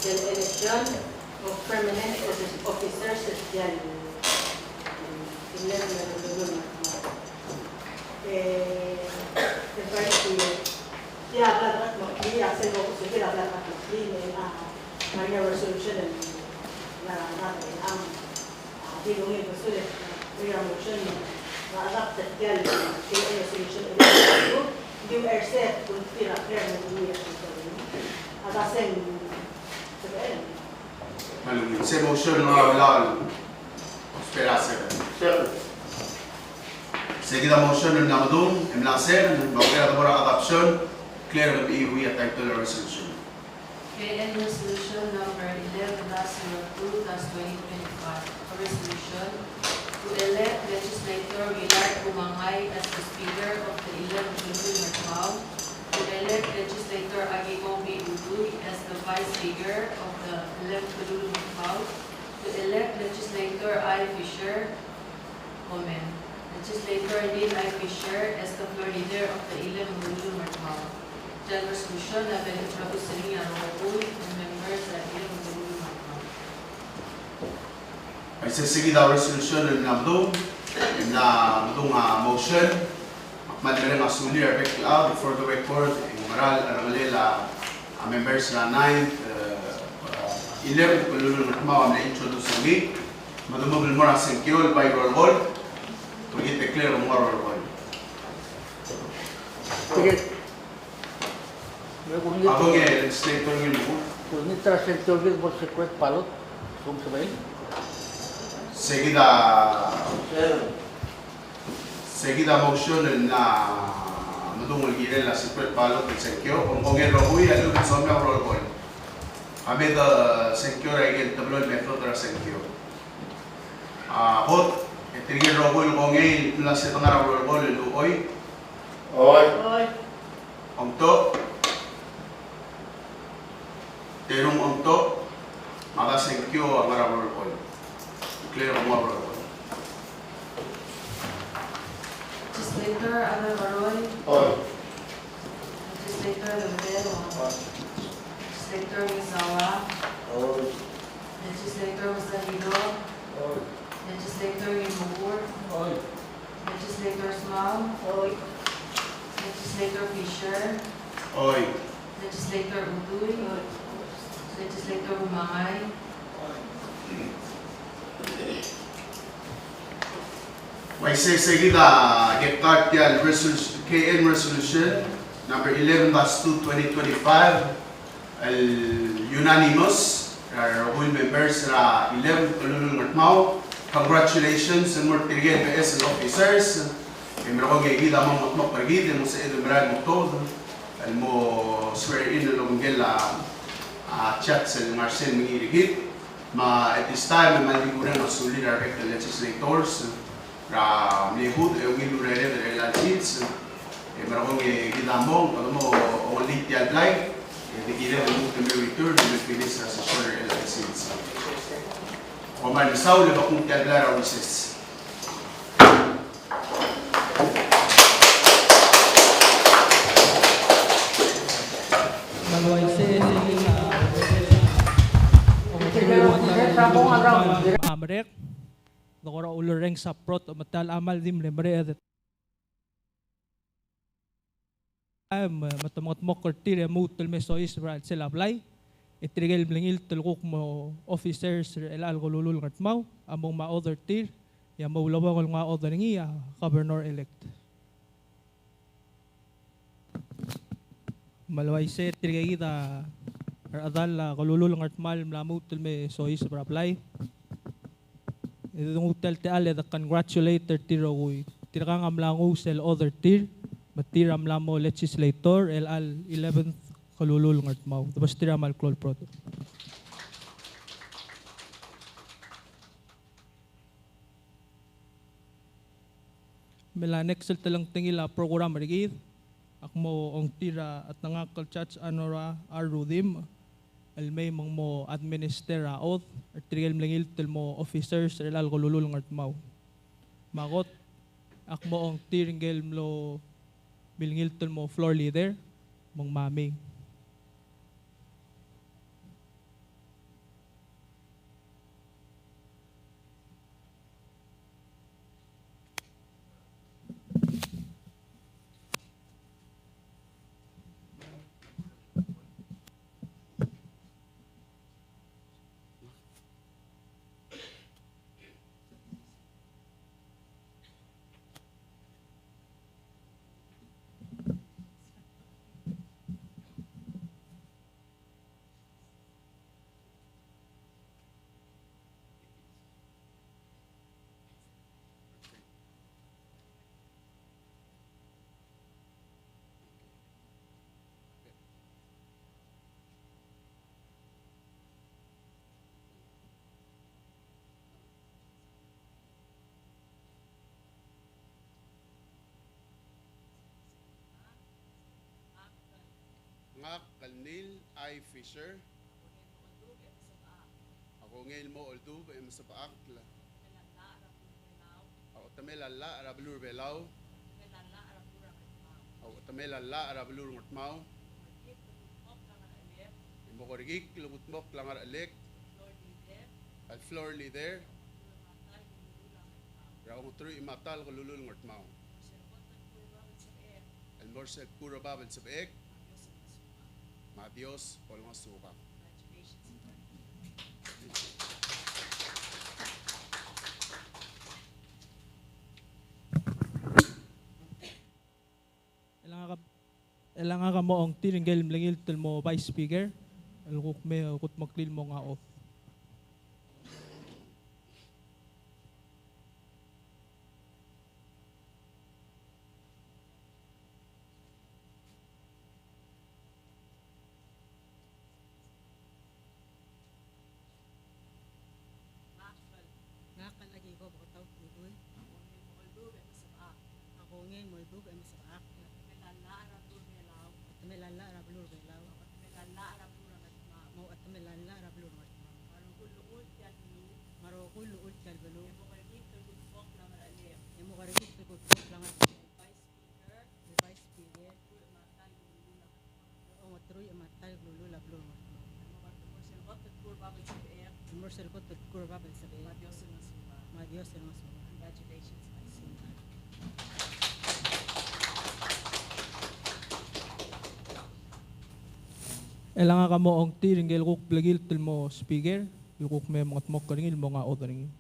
sel election of permanent office-, officers er tia el, el, el, e, e, tia a bla de kudmeklii, a sel bo kudmeklii, a bla de kudmeklii, me a, a resolution el, a, a, a, a, di ungil besul, e, motion, a, adapt er tia el, e, resolution, e, di er se, kung tir a clear, e, a, a, sel, sel, Malungil. Se motion el ngar er a ballot. Ousbech er a second. Second. Se kid a motion el mla medung, e mla second, me a ungil a debo er a adoption, declare el mei a title er a resolution. K N resolution number eleven dash zero two dash twenty twenty-five. A resolution to elect legislator Willard Bumangai as the speaker of the eleventh Kalulul Ngardmau. To elect legislator Akiko B. Udui as the vice speaker of the eleventh Kalulul Ngardmau. To elect legislator I. Fischer, comment. Legislator Neil I. Fischer as the floor leader of the eleventh Kalulul Ngardmau. Tia el resolution a bla el introduce er ngii a rokui el members er a eleventh Kalulul Ngardmau. Aisei, se kid a resolution el mla medung, el mla medung a motion, me kmal mereng a sulir a rebek el chad, for the record, e ng mera el cherrengelel a, a members er a ninth, e, e, eleventh Kalulul Ngardmau a mle introduce er ngii, me de mo el mo er a sengkio el by roll call, me kid a declare el mo roll call. Tirke. A bong e legislator Ngirmekur. Kuk ngii ta er a sengkio el kid bo el secret ballot, sel sebechel. Se kid a, se kid a motion el mla medung el kirel a secret ballot el sengkio, me ng kongei el rokui a lechub e ng soam a roll call. A mei e sengkio er a ikel teblo el method er a sengkio. A kot, e tirke el rokui el kongei el mla sebechel ngar er a roll call el uchoi. Oi. Oi. Omtok. Terung omtok. Me a sengkio a ngar er a roll call. Declare el mo roll call. Legislator Abel Baroi. Oi. Legislator Debedero. Oi. Legislator Misawa. Oi. Legislator Masahiro. Oi. Legislator Ngirmekur. Oi. Legislator Smau. Oi. Legislator Fischer. Oi. Legislator Udui. Oi. Legislator Bumangai. Oi. Uaisei, se kid a ketakl tia el resolution, K N resolution number eleven dash two twenty twenty-five. El unanimous er a rokui el members er a eleventh Kalulul Ngardmau. Congratulations el mo er tirke el beches el officers. E merekong e kid a mo mengedmokl er kid e mo sebeched el merael el mo tuobed el mo swear in el obengkel a, a, judge el ngar er sel mengiil er kid. Me at this time e kmal di kureng a sulir a rebek el legislators er a mle hood e ungil el urered er chelecha el sils. E merekong e kid a mong, kede mo ongellii tia el blai, e di kired el lmuut el me return el me finish er a session er chelecha el sils. Kom kmal mesaul e bo kung tia el blai er a recess. A merek, de kora ulerrenges a brotech me a ta el chad el di mle mereched. Me, me te mengedmokl er tir e lmuut el me soiseb er a chelsel a blai, e tirke el mlengilt el kuk mo officers er chelecha el Kalulul Ngardmau a mo nguu a oath er tir, e a mo ulebongel el nguu a oath er ngii a governor elect. Me le uaisei tirke kid a rechedal a Kalulul Ngardmau el mla lmuut el me soiseb er a blai, e de nguu tia el techall e de congratulate er tir el rokui. Tirkang a mla nguu sel oath er tir, me tir a mla mo legislator er chelecha el eleventh Kalulul Ngardmau. Debesterir a kmal klou el brotech. Me a next el telengtengil a program er kid, Ak mo ongtir a chetengakl el Judge Anora R. Rudimch el mei me ng mo administer a oath er tirke el mlengilt el mo officers er chelecha el kelulul el Ngardmau. Me a kot, ak mo ongtir ngike el mlo mlengilt el mo floor leader, me ng mei. Ngak el Neil I. Fisher. A kongei el mo oldubech e mesebechakl. A otemel a llach er a beluu er a Belau. A otemel a llach er a beluu er a Ngardmau. E mo kerekikl el kudmokl a ngerechelek el floor leader er a ongeteruich me a ta el kelulul el Ngardmau. El mo er sel kuk er a bab el sebechek. Me a Dios a olengesukak. Chelechang ngak a, chelechang ngak a mo ongtir ngike el mlengilt el mo Vice Speaker el kuk mei kudmeklii el mo nguu a oath. Ngak el Akiko Beketaut Udui. A kongei el mo oldubech e mesebechakl. A kongei el mo oldubech e mesebechakl. A otemel a llach er a beluu er a Belau. Me a otemel a llach er a beluu er a Ngardmau. Me a rokui el llechul tia el beluu. Me a rokui el llechul tia el beluu. E mo kerekikl el kudmokl a ngerechelek. E mo kerekikl el kudmokl a ngerechelek. Vice Speaker. Vice Speaker. Ongeteruich me a ta el kelulul a beluu er a Ngardmau. El mo er sel kot el kuk er a bab el sebechek. Me a Dios a olengesukak. Me a Dios a olengesukak. Congratulations, Vice Speaker. Chelechang ngak a mo ongtir ngike el kuk blekilt el mo Speaker el kuk mei mengedmokl er ngii el mo nguu a oath er ngii.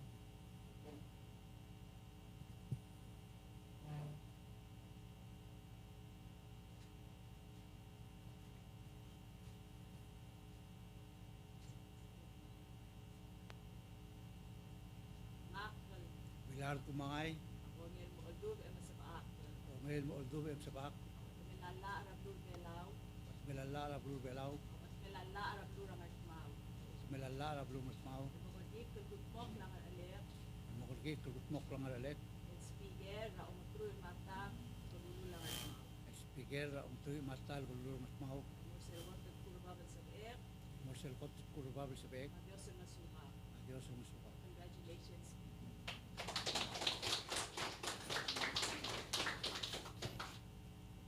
Willard Kumangai. A kongei el mo oldubech e mesebechakl. A kongei el mo oldubech e mesebechakl. A otemel a llach er a beluu er a Belau. A otemel a llach er a beluu er a Belau. A otemel a llach er a beluu er a Ngardmau. A otemel a llach er a beluu er a Ngardmau. E mo kerekikl el kudmokl a ngerechelek. E mo kerekikl el kudmokl a ngerechelek. El Speaker er a ongeteruich me a ta el kelulul a Ngardmau. El Speaker er a ongeteruich me a ta el kelulul a Ngardmau. El mo er sel kot el kuk er a bab el sebechek. El mo er sel kot el kuk er a bab el sebechek. Me a Dios a olengesukak. Me a Dios a olengesukak. Congratulations.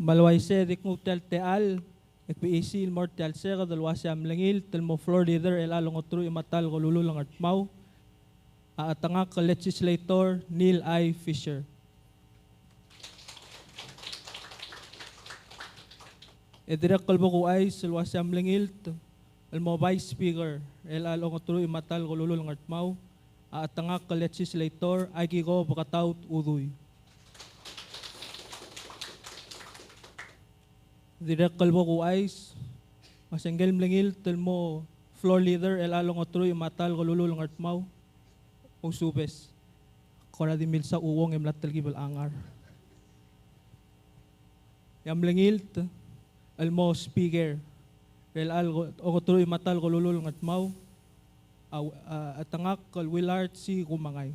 Me le uaisei e di knguu tia el techall e kbechesii el mo er tia el seked el uasei a mlengilt el mo floor leader er chelecha el ongeteruich me a ta el kelulul a Ngardmau a chetengakl el Legislator Neil I. Fisher. E dirrek el bo kuchais el uasei a mlengilt el mo Vice Speaker er chelecha el ongeteruich me a ta el kelulul a Ngardmau a chetengakl el Legislator Akiko Beketaut Udui. Dirrek el bo kuchais, me se ngike el mlengilt el mo floor leader er chelecha el ongeteruich me a ta el kelulul a Ngardmau, ousubes. Kora di milsa uong e mla telkib el changar. E a mlengilt el mo Speaker er chelecha el ongeteruich me a ta el kelulul a Ngardmau, a, a, a chetengakl el Willard C. Kumangai.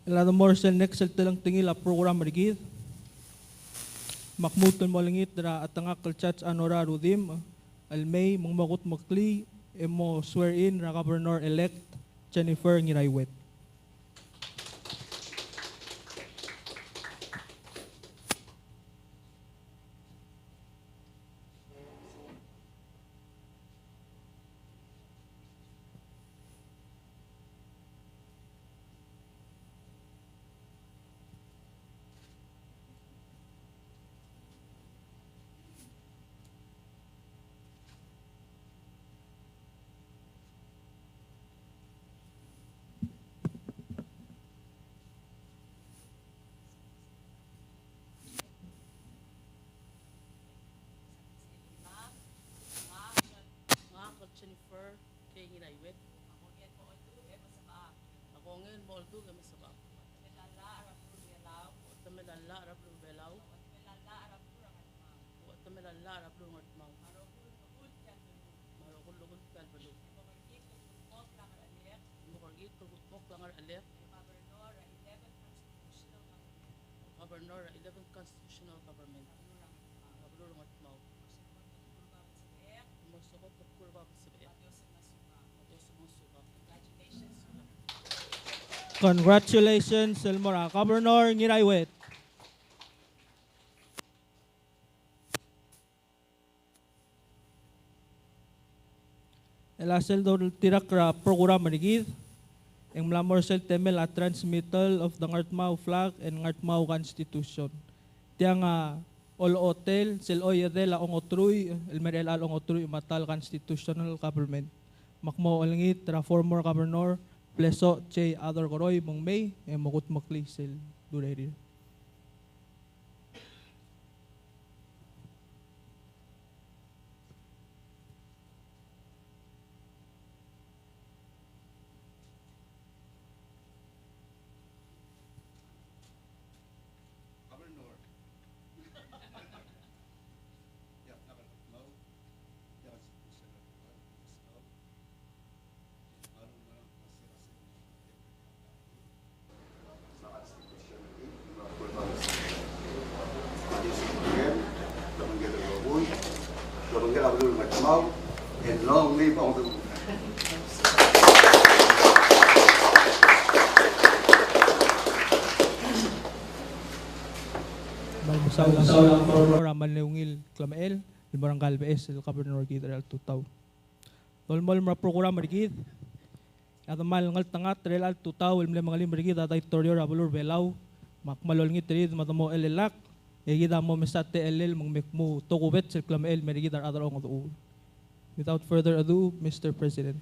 El a de mo er sel next el telengtengil a program er kid, me ak lmuut el mo olengit er a chetengakl el Judge Anora Rudimch el mei me ng mo kudmeklii e mo swear in er a Governor-elect Jennifer Ngiraiwet. Ngak el Jennifer K. Ngiraiwet. A kongei el mo olduk e mesebechakl. Uchetemel a llach er a beluu er a Belau. Uchetemel a llach er a beluu er a Ngardmau. Me a rokui el rokui el tia el beluu. Mo kerekikl el kudmokl a ngerchelek. Mo kerekikl el kudmokl a ngerchelek. Governor er a eleventh Constitutional Government. Governor er a Ngardmau. Mo sokot el kuk bab el sebechek. Mo sokot el kuk bab el sebechek. Congratulations. Congratulations el mo er a Governor Ngiraiwet. El a sel doltirakl er a program er kid, e ng mla mo er sel temel a transmittal of the Ngardmau flag and Ngardmau Constitution. Tiang a olechotel sel oiedel a ongeteruich el mei er chelecha el ongeteruich me a ta el constitutional government. Me ak mo olengit er a former governor Blesoch J. Adorkeroi me ng mei e mo kudmeklii sel durerir. Kmal mesaul, mesaul a Governor a mle ungil klemechel el mo er a ngka el beches el Governor er kid er chelecha el tutau. Dolemolem er a program er kid, e a de kmal ngeltengat er chelecha el tutau el mle mengelim er kid a daitorio er a beluu er a Belau, me ak kmal olengit er kid me de mo chelellakl, e kid a mo mesa techellel me ng me kmo tokubets el klemechel el mer kid a rechad er a ongedechuul. Without further ado, Mister President.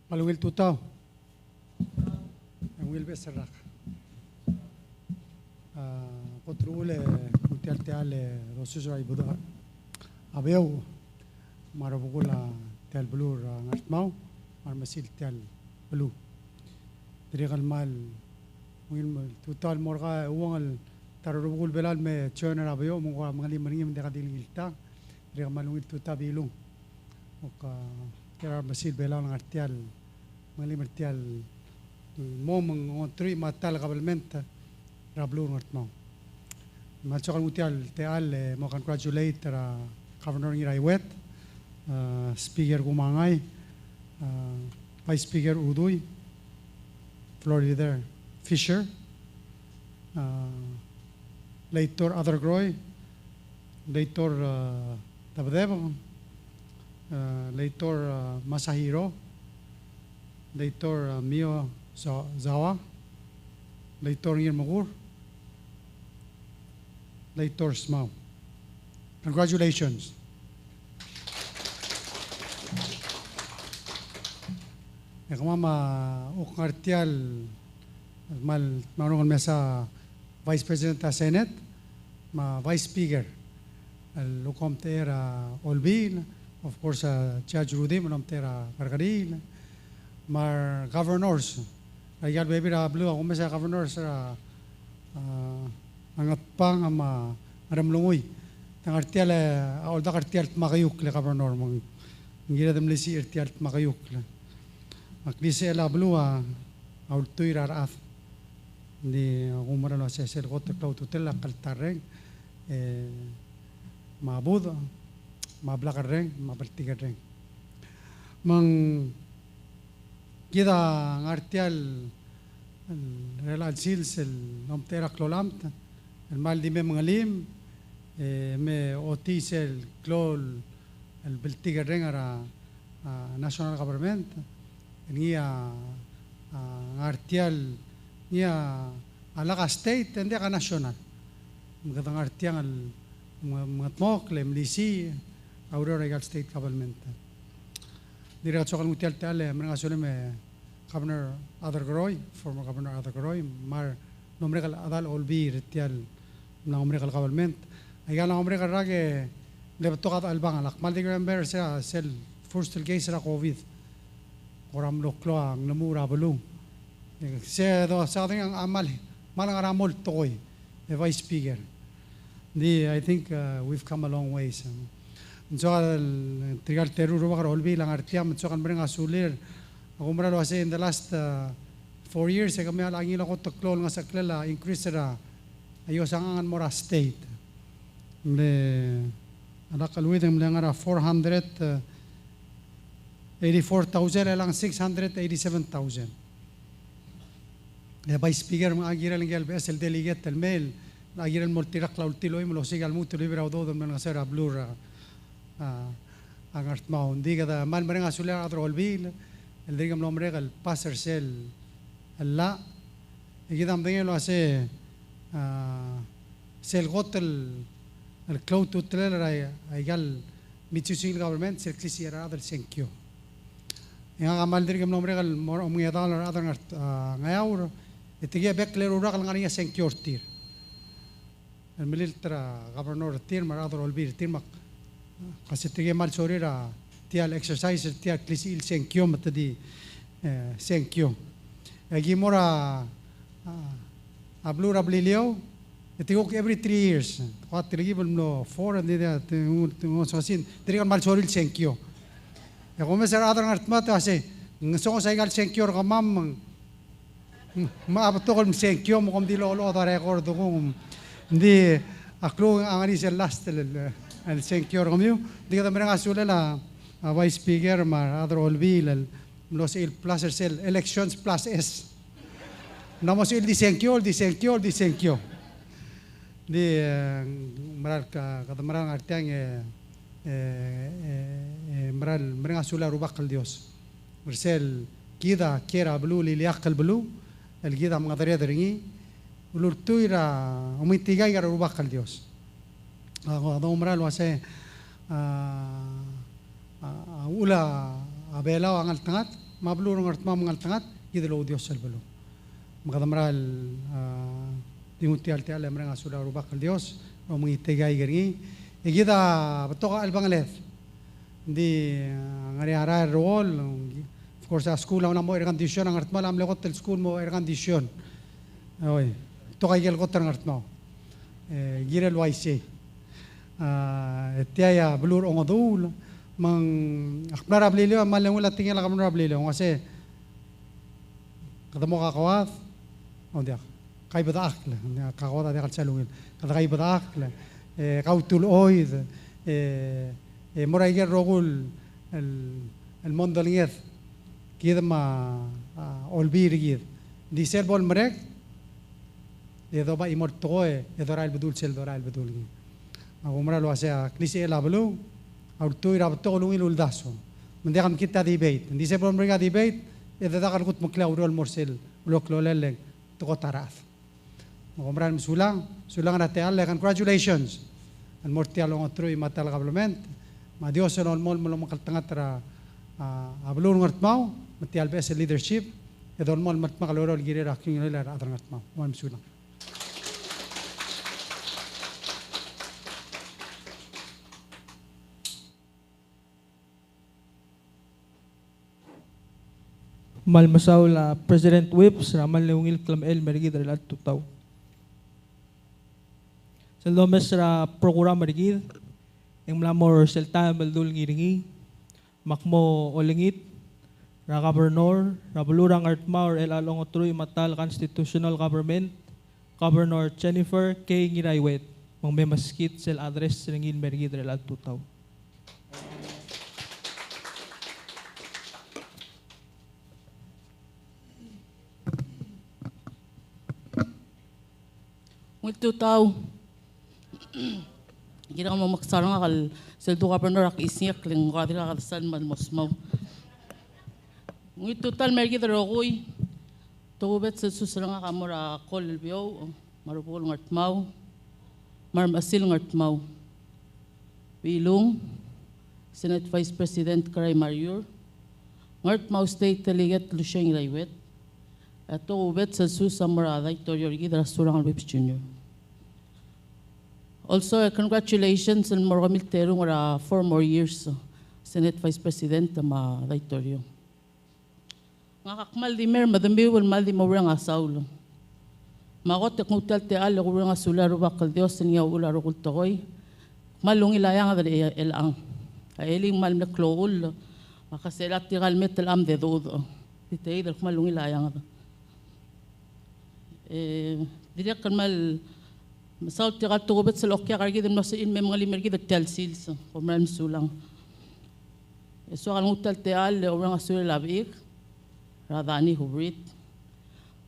Kmal ungil tutau. Ungil beches el rak. A, kot el uchul e ng tia el techall e dosus er a Ibedul a Beouch me a rubekul a tia el beluu er a Ngardmau me a remesil tia el beluu. Dirrek el kmal ungil tutau el mo er kau e uong el ta er a rubekul Belau el me join er a Beouch me ng kora mengelim er ngii me ng diak di el ngilta. Dirrek el kmal ungil tutau Bilung. Ak, a, kiei er a remesil Belau el ngar tia el mengelim er tia el mo me ng ongeteruich me a ta el kabelment er a beluu er a Ngardmau. Me a lsekum ng tia el techall e mo congratulate er a Governor Ngiraiwet, a, Speaker Kumangai, a, Vice Speaker Udui, Floor Leader Fisher, a, Legislator Adorkeroi, Legislator, a, Debedebek, a, Legislator, a, Masahiro, Legislator, a, Mio Za-, Zawa, Legislator Ngirmekur, Legislator Smau. Congratulations. E kemam a kuk ngar tia el kmal, me a rengul mesa Vice President er a Senate me a Vice Speaker el kuk omtechei er a Olbiil, of course, a Judge Rudimch el omtechei er a Kerrekeriil, me a re governors er aika el bebil er a beluu. A kumes a governors er a, a, a Ngatpang me a Ngeremlengui. Te ngar tia el, a oldak er tia el dmak e kuk el governor, me ng kired el melisiich er tia el dmak e kuk el. Me a klisichel a beluu a ultuil er a rechad. Ng di ak oumera el uasei sel kot el klou a ultutelel a kltarreng, e, me a budech, me a blak el reng, me a bltikerreng. Me ng kid a ngar tia el, el, el sils el omtechei er a klou el amt, el kmal di me mengelim, e, me ochotii sel klou el bltikerreng er a, a, national government, el ngii a, a, ngar tia el, ngii a, a lak a state, e ng diak a national. Me kede ngar tiang el, me, mengetmokl, e melisiich a ureor er aika el state government. Dirrek el soak el nguu tia el techall e mereng a sulem e Governor Adelkeroi, former Governor Adelkeroi, me a re mlo merek el chedal Olbiil er tia el mla mo merek el government. Aika el mla mo merek el rak e mle betok a dechelebangel. Ak kmal di remember sel, sel first el case er a COVID. Kora mlo klou a ngelemuchel er a beluu. E se do, se a dengei a kmal, kmal ngar er a mo el tekoi, e Vice Speaker. Ng di, I think, uh, we've come a long ways. Ng soak el, tirka el teru el rubak er a Olbiil a ngar tiang, me ng soak el mereng a sulir. Ak oumera el uasei in the last, uh, four years, e kemiu a ngilai a kot el klou el ngesecheklel a increase er a iosang el mo er a state. Mle, a lak el uid e ng mle ngar er a four hundred, uh, eighty-four thousand, e ng six hundred eighty-seven thousand. E Vice Speaker, me ng kirel ngike el beches el delegate el mei, ng kirel el mo oltirakl a ultiloim el osiik a lmuut el bebil er a udoud el mle ngeso er a beluu er a, a, a Ngardmau. Ng di kede kmal mereng a sulir a rechad er a Olbiil el dirk mlo merek el pass er sel llach. E kid a medengei el uasei, a, sel kot el, el klou a ultutelel er a, aika el mesiusing el government, sel klisichel a rechad el sengkio. E ngak a kmal dirk mlo merek el mo, omengedau er a rechad er a Ngar-, a, Ngeaur, e tirke a bek el eru el rak el ngar er ngii a sengkio er tir. El melilt er a governor er tir, me a rechad er a Olbiil er tir, me ak, ak uasei tirke a kmal sorir a tia el exercise er tia el klisichel sengkio me te di, e, sengkio. E aki mo er a, a, a beluu er a Beliliou, e te kuk every three years. Kuk a telkib el mlo four, e ng di, te, te, te, te, te, te, te kmal sorir el sengkio. E kom mesa er a rechad er a Ngardmau e te uasei, ng songes aika el sengkio er kemam, me a betok el msengkio me kom di lo, lo da record kung. Ng di a klou a ngar er ngii sel last el, el, el sengkio er kemiu. Ng di kede mereng a sulel a, a Vice Speaker me a rechad er a Olbiil el mlo sebechir el plus er sel elections plus S. Ng mla mo sebechir el di sengkio, el di sengkio, el di sengkio. Ng di, e, meral ka, kede meral ngar tiang, e, e, e, e, meral, mereng a sulel a Rubak el Dios. Me er sel kid a kiei er a beluu el ileakl el beluu, el kid a mengedereder er ngii, el ultuil er a omengetikaik er a Rubak el Dios. A, a, a doumera el uasei, a, a, a uchul a Belau a ngeltengat, me a beluu er a Ngardmau a ngeltengat, kid el oudios el beluu. Me kede meral, a, di nguu tia el techall e mereng a sulel a Rubak el Dios, el omengetikaik er ngii. E kid a betok a chelebangeled. Ng di, a, ngar er ngii a rael el rokui, of course, a skuul a mla mo air condition, a Ngardmau a mle kot el skuul mo air condition. Oi, betok aike el kot er a Ngardmau. E, kirel uaisei. A, e tia a beluu er a ongeduul, me ng, ak mla er a Beliliou, me a lenguu el tekingel a governor er a Beliliou, ng uasei, kede mo kakoad, o diak, kaibedechakl, kakoad a diak el sal ungil. Kede kaibedechakl, e, kautuloid, e, e, mo er aike el rokui el, el mondai el nged, kid me a, a, Olbiil er kid. Ng di sel bo lemerek, e doba chimo el tekoi, e dorael el bedul sel dorael el bedul ngii. Me ak oumera el uasei a klisichel a beluu a ultuil er a betok el ungil uldasu. Me ng diak mekngit a debate. Ng di sel bo lemerek a debate, e dedak el kutmeklii a ureor el mo er sel, el klou el leng, tekoi er a rechad. Me kom meral mesulang, sulang er a techall, e congratulations el mo er tia el ongeteruich me a ta el government, me a Dios a lolemolem el omekngeltengat er a, a, a beluu er a Ngardmau, me tia el beches el leadership, e dolemolem el dmak el oureor el kirel a klungiolir a rechad er a Ngardmau. Kom meral mesulang. Kmal mesaul a President Whipps er a kmal ungil klemechel el mer kid er chelecha el tutau. Sel domes er a program er kid, e ng mla mo er sel taem el dul ngii er ngii, me ak mo olengit er a Governor er a beluu er a Ngardmau er chelecha el ongeteruich me a ta el constitutional government, Governor Jennifer K. Ngiraiwet, me ng me meskid sel address er ngii el mer kid er chelecha el tutau. Ungil tutau. Kirek el mo mekesai er ngak el sel du Governor a ki singek le ng kora dirkak a desal me ng mo smau. Ungil tutau el mer kid el rokui. Tokubets el sus er ngak a mo er a Kol el Beouch, me a Rubekul Ngardmau, me a Remechesil Ngardmau. Bilung, Senate Vice President Kerai Mariur, Ngardmau State Delegate Lucieng Ngiraiwet, e tokubets el sus a mo er a daitorio er kid er a Surangel Whipps Junior. Also, e congratulations el mo er kemiu el terung er a four more years, Senate Vice President me a daitorio. Ngak a kmal di mer medemiu el kmal di mo oureng a saul. Me a kot e knguu tia el techall e kureng a sulel a Rubak el Dios el ngii a uchul a rokui el tekoi. Kmal ungil a eanged er chelechang. A elii ng kmal mle klou el, me a kesel a tirka el metel a mdeduch. Di teid el kmal ungil a eanged. E dirrek el kmal mesaul tirka el tokubets el okiak er kid el mlo sebechir el me mengelim er kid er tia el sils. Kom kmal mesulang. E soak el nguu tia el techall e oureng a sulel a bechik er a Dani Hubrit,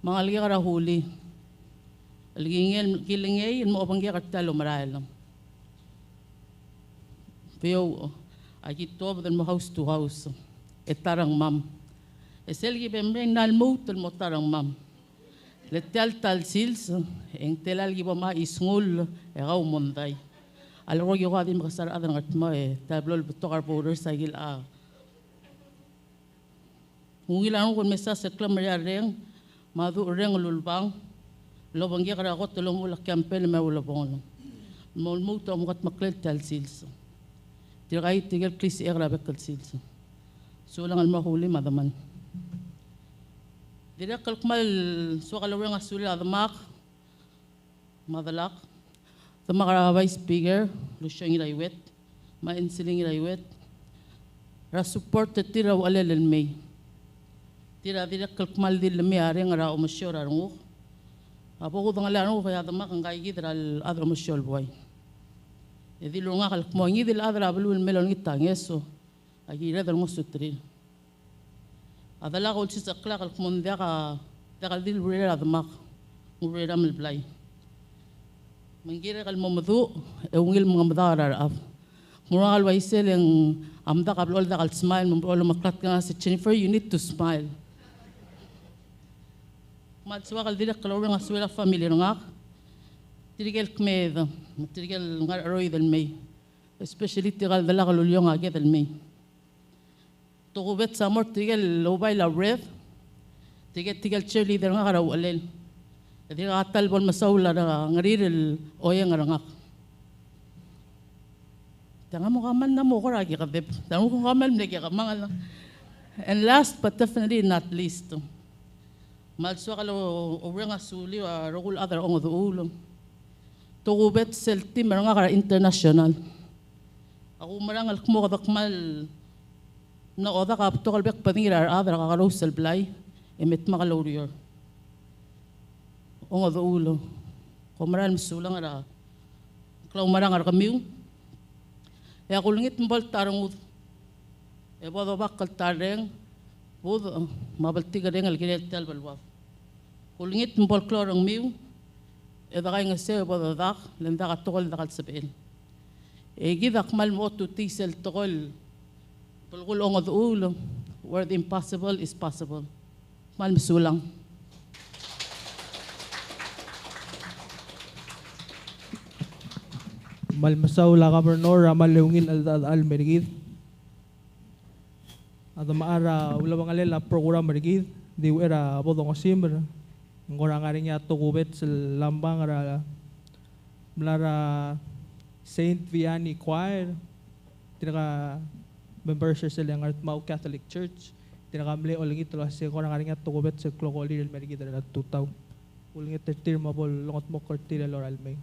me a ngelekek er a Huli, el kingei, kilengei el mo obengkek er tia el omerael. Beouch, aki tuobed el mo house to house e ta rengmam. E sel ki bem er ngii a lmuut el mo ta rengmam. Le tia el ta el sils, e ng tela el ki bo mechais a chisngull e kau mondai. A lerokui a di mekesai a rechad er a Ngardmau e tia el blo lebetok a re voters a ki locha. Ungil a renguk el mesa sel klemerang er a reng me a ducherreng el ulebang el obengkek er a kot el omuchel a campaign me a ulebongel. Mo lmuut e omekedmeklel tia el sils. Tirka a tirke el klisichek er a bek el sils. Sulang el mo Huli me a demal. Dirrek el kmal soak el oureng a sulel a demak me a delak, demak er a Vice Speaker Lucieng Ngiraiwet me a Enseling Ngiraiwet er a support er tir er a uchelel el mei. Tir a dirrek el kmal di lemei a reng er a omesiou er a renguk. A bo kudengelii a renguk e a demak ngka kid er a rechad er a omesiou el buai. E dilu er ngak el kmo ngii di el chad er a beluu el mei el olengit a ngeso, a kired el ngosuterir. A delak a ulsisecheklak el kmo ng diak a, diak el di el urerel a demak, ng urerem el blai. Me ng kirek el mo meduch e ungil mengemedaol er a rechad. Mo er ngak el uaisei e ng a mdak a blechoel diak el smile, me ng blechoel omeklatk er ngak el se, "Jennifer, you need to smile." Kmal soak el dirrek el oureng a sulel a family er ngak, tirke el kmeed, me tirke el ngar er a cheroid el mei, especially tirka el delak el uliong a ked el mei. Tokubets a mo er tirke el oubail a red, tirke, tirke el cheerleader er ngak er a uchelel. E dirkak a ta el bo lemesaul a rengerir el oieng er ngak. Te ngak mo kemanget, ng mo kora kekedeb. Te ngak mo kemanget el mle kekemangel. And last but definitely not least, kmal soak el oureng a suliu a rokui el chad er a Ongedechuul. Tokubets el team er ngak er a international. Ak oumerang el kmo kede kmal mla odak a betok el bek el bedengir a rechad er a kakerous el blai e me dmak el oureor. Ongedechuul, kom meral mesulang er a klaumerang er kemiu. E ak ulengit me bo le ta rengud e bo dobak el ta reng, budech me a bltikerreng el kirel tia el beluad. Kulengit me bo le klou a rengmiu e dekaingeseu e bo dedak, le ng diak a tekoi el diak el sebechel. E kid a kmal mo otutii sel tekoi el belkul a Ongedechuul, where the impossible is possible. Kmal mesulang. Kmal mesaul a Governor er a kmal ungil cheldechedechal el mer kid. A demechar a ulebengelel a program er kid, di uchei er a bo dongesimer, ng kora ngar er ngii a tokubets el lambang er a mla er a Saint Vianney Choir, tirka members er sel Ngardmau Catholic Church, Tirka mle olengit el uase kora ngar er ngii a tokubets el klokolir el mer kid er a tutau. Ulenget er tir me bo longetmokl er tir el lorael mei.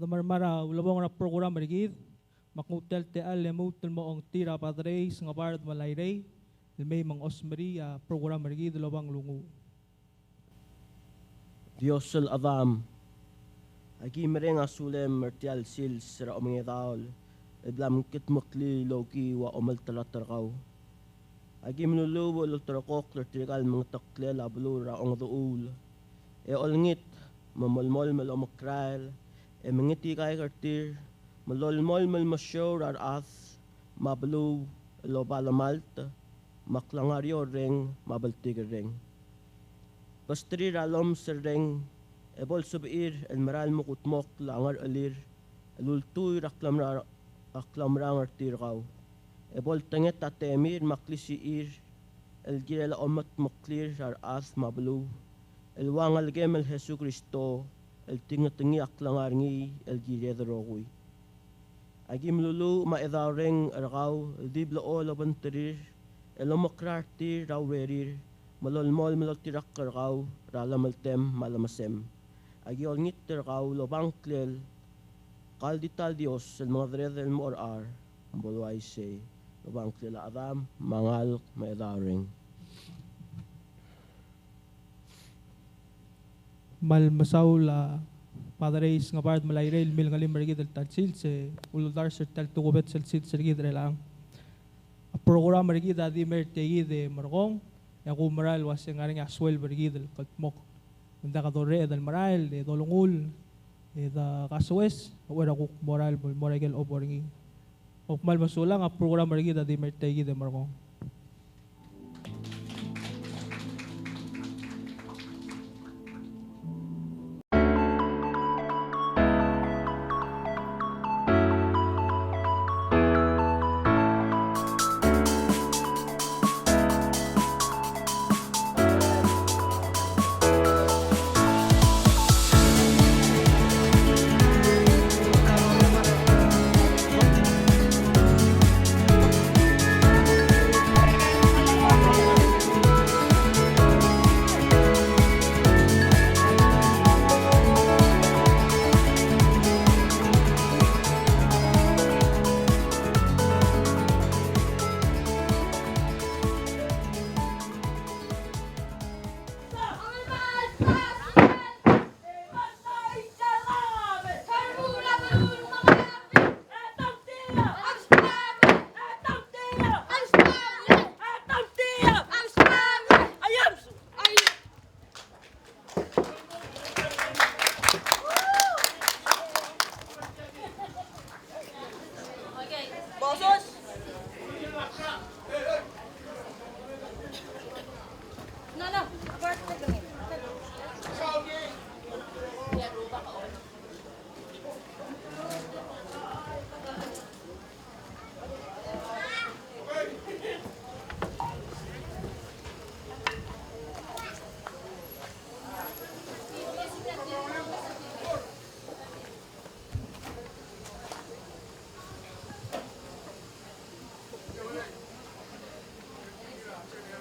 Mera el mla ulebongel er a program er kid, me ak nguu tia el techall e lmuut el mo ongtir a Padres Ngebard Melairei el mei me ng osmerii a program er kid el oba nglunguuch. Dios el Chedam, aki mereng a sulem er tia el sils er a omengedaol el bla mketmeklii el okiu a omeltelat er kau. Aki meluluuch el ulterekokl er tirka el mengeteklel a beluu er a ongedechuul, e olengit me molemolem el omekrael e mengetikaik er tir, me lolemolem el mesiou er a rechad me a beluu el oba lemalt, me a klengar er eou el reng me a bltikerreng. Besterir a llomes el reng, e bo lsebechir el merael el mo kudmokl a ngerechelir el ultuil er a klemera-, a klemerang er tir kau. E bo ltenget a temir me a klisichir el kirel a ometmeklir a rechad me a beluu, el ua Ngelekem el Jesukristo, el tingetengii a klengar er ngii el kired el rokui. Aki meluluuch me a chedaol reng er kau el di blechoel obengterir el omekra er tir er a urerir, me lolemolem el oltirakl er kau er a llemeltem me a llemesem. Aki olengit er kau el oba ngklel, ka el di ta el Dios el mengedereder el mo cherechar, me bo el uaisei, el oba ngklel a Chedam, me a Ngalek, me a chedaol reng. Me kmal mesaul a Padres Ngebard Melairei el milengelim er kid el ta el sils, e uldars er tia el tokubets el sils er kid er chelechang. A program er kid a di mer tia kid e merekong, e ak oumera el uase ng ngar er ngii a sueleb er kid el kldmokl. Ng diak dorreched el merael, e dolengull, e dekasoes, e a uchei er a kuk mo er a el mo er a ikel obo er ngii. Kom kmal mesulang, a program er kid a di mer tia kid e merekong.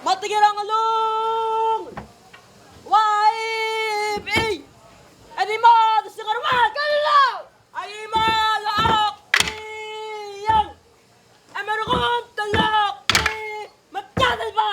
Mo tirke el ongelung. Uaib, ei. Edimo, desingerwa, kello. Edimo, lokiong. Emerkong, telok, ei. Metiadelba.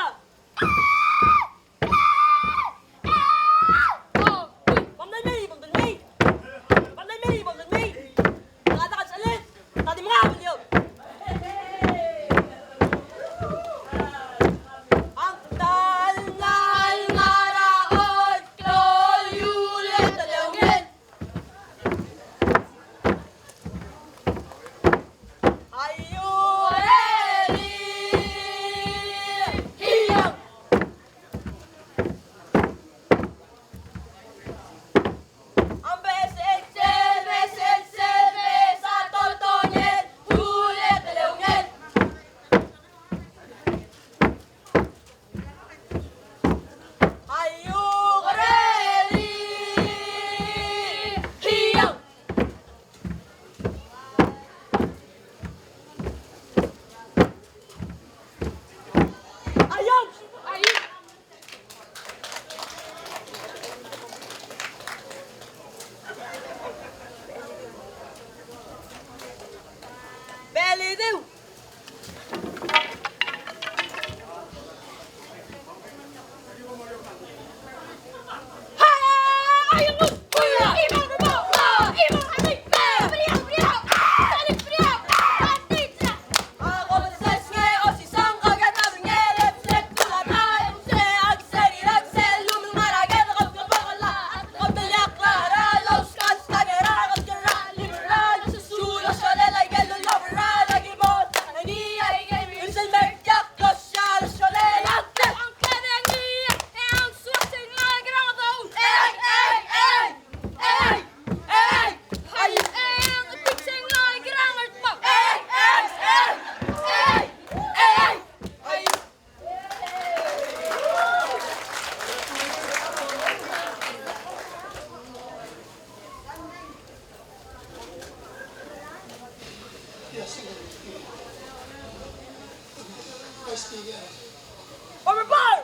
Bomber Bar!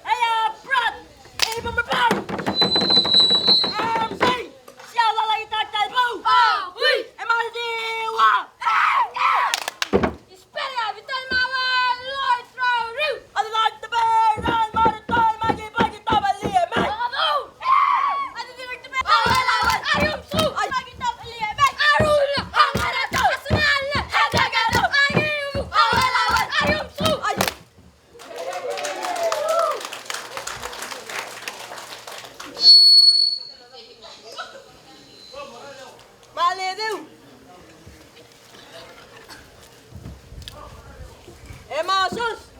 Hey, uh, Brad! Hey, Bomber Bar! Um, say, siau a lolai ta el bo! Ah, ui! E mal di ua! Malidiu. E mosus.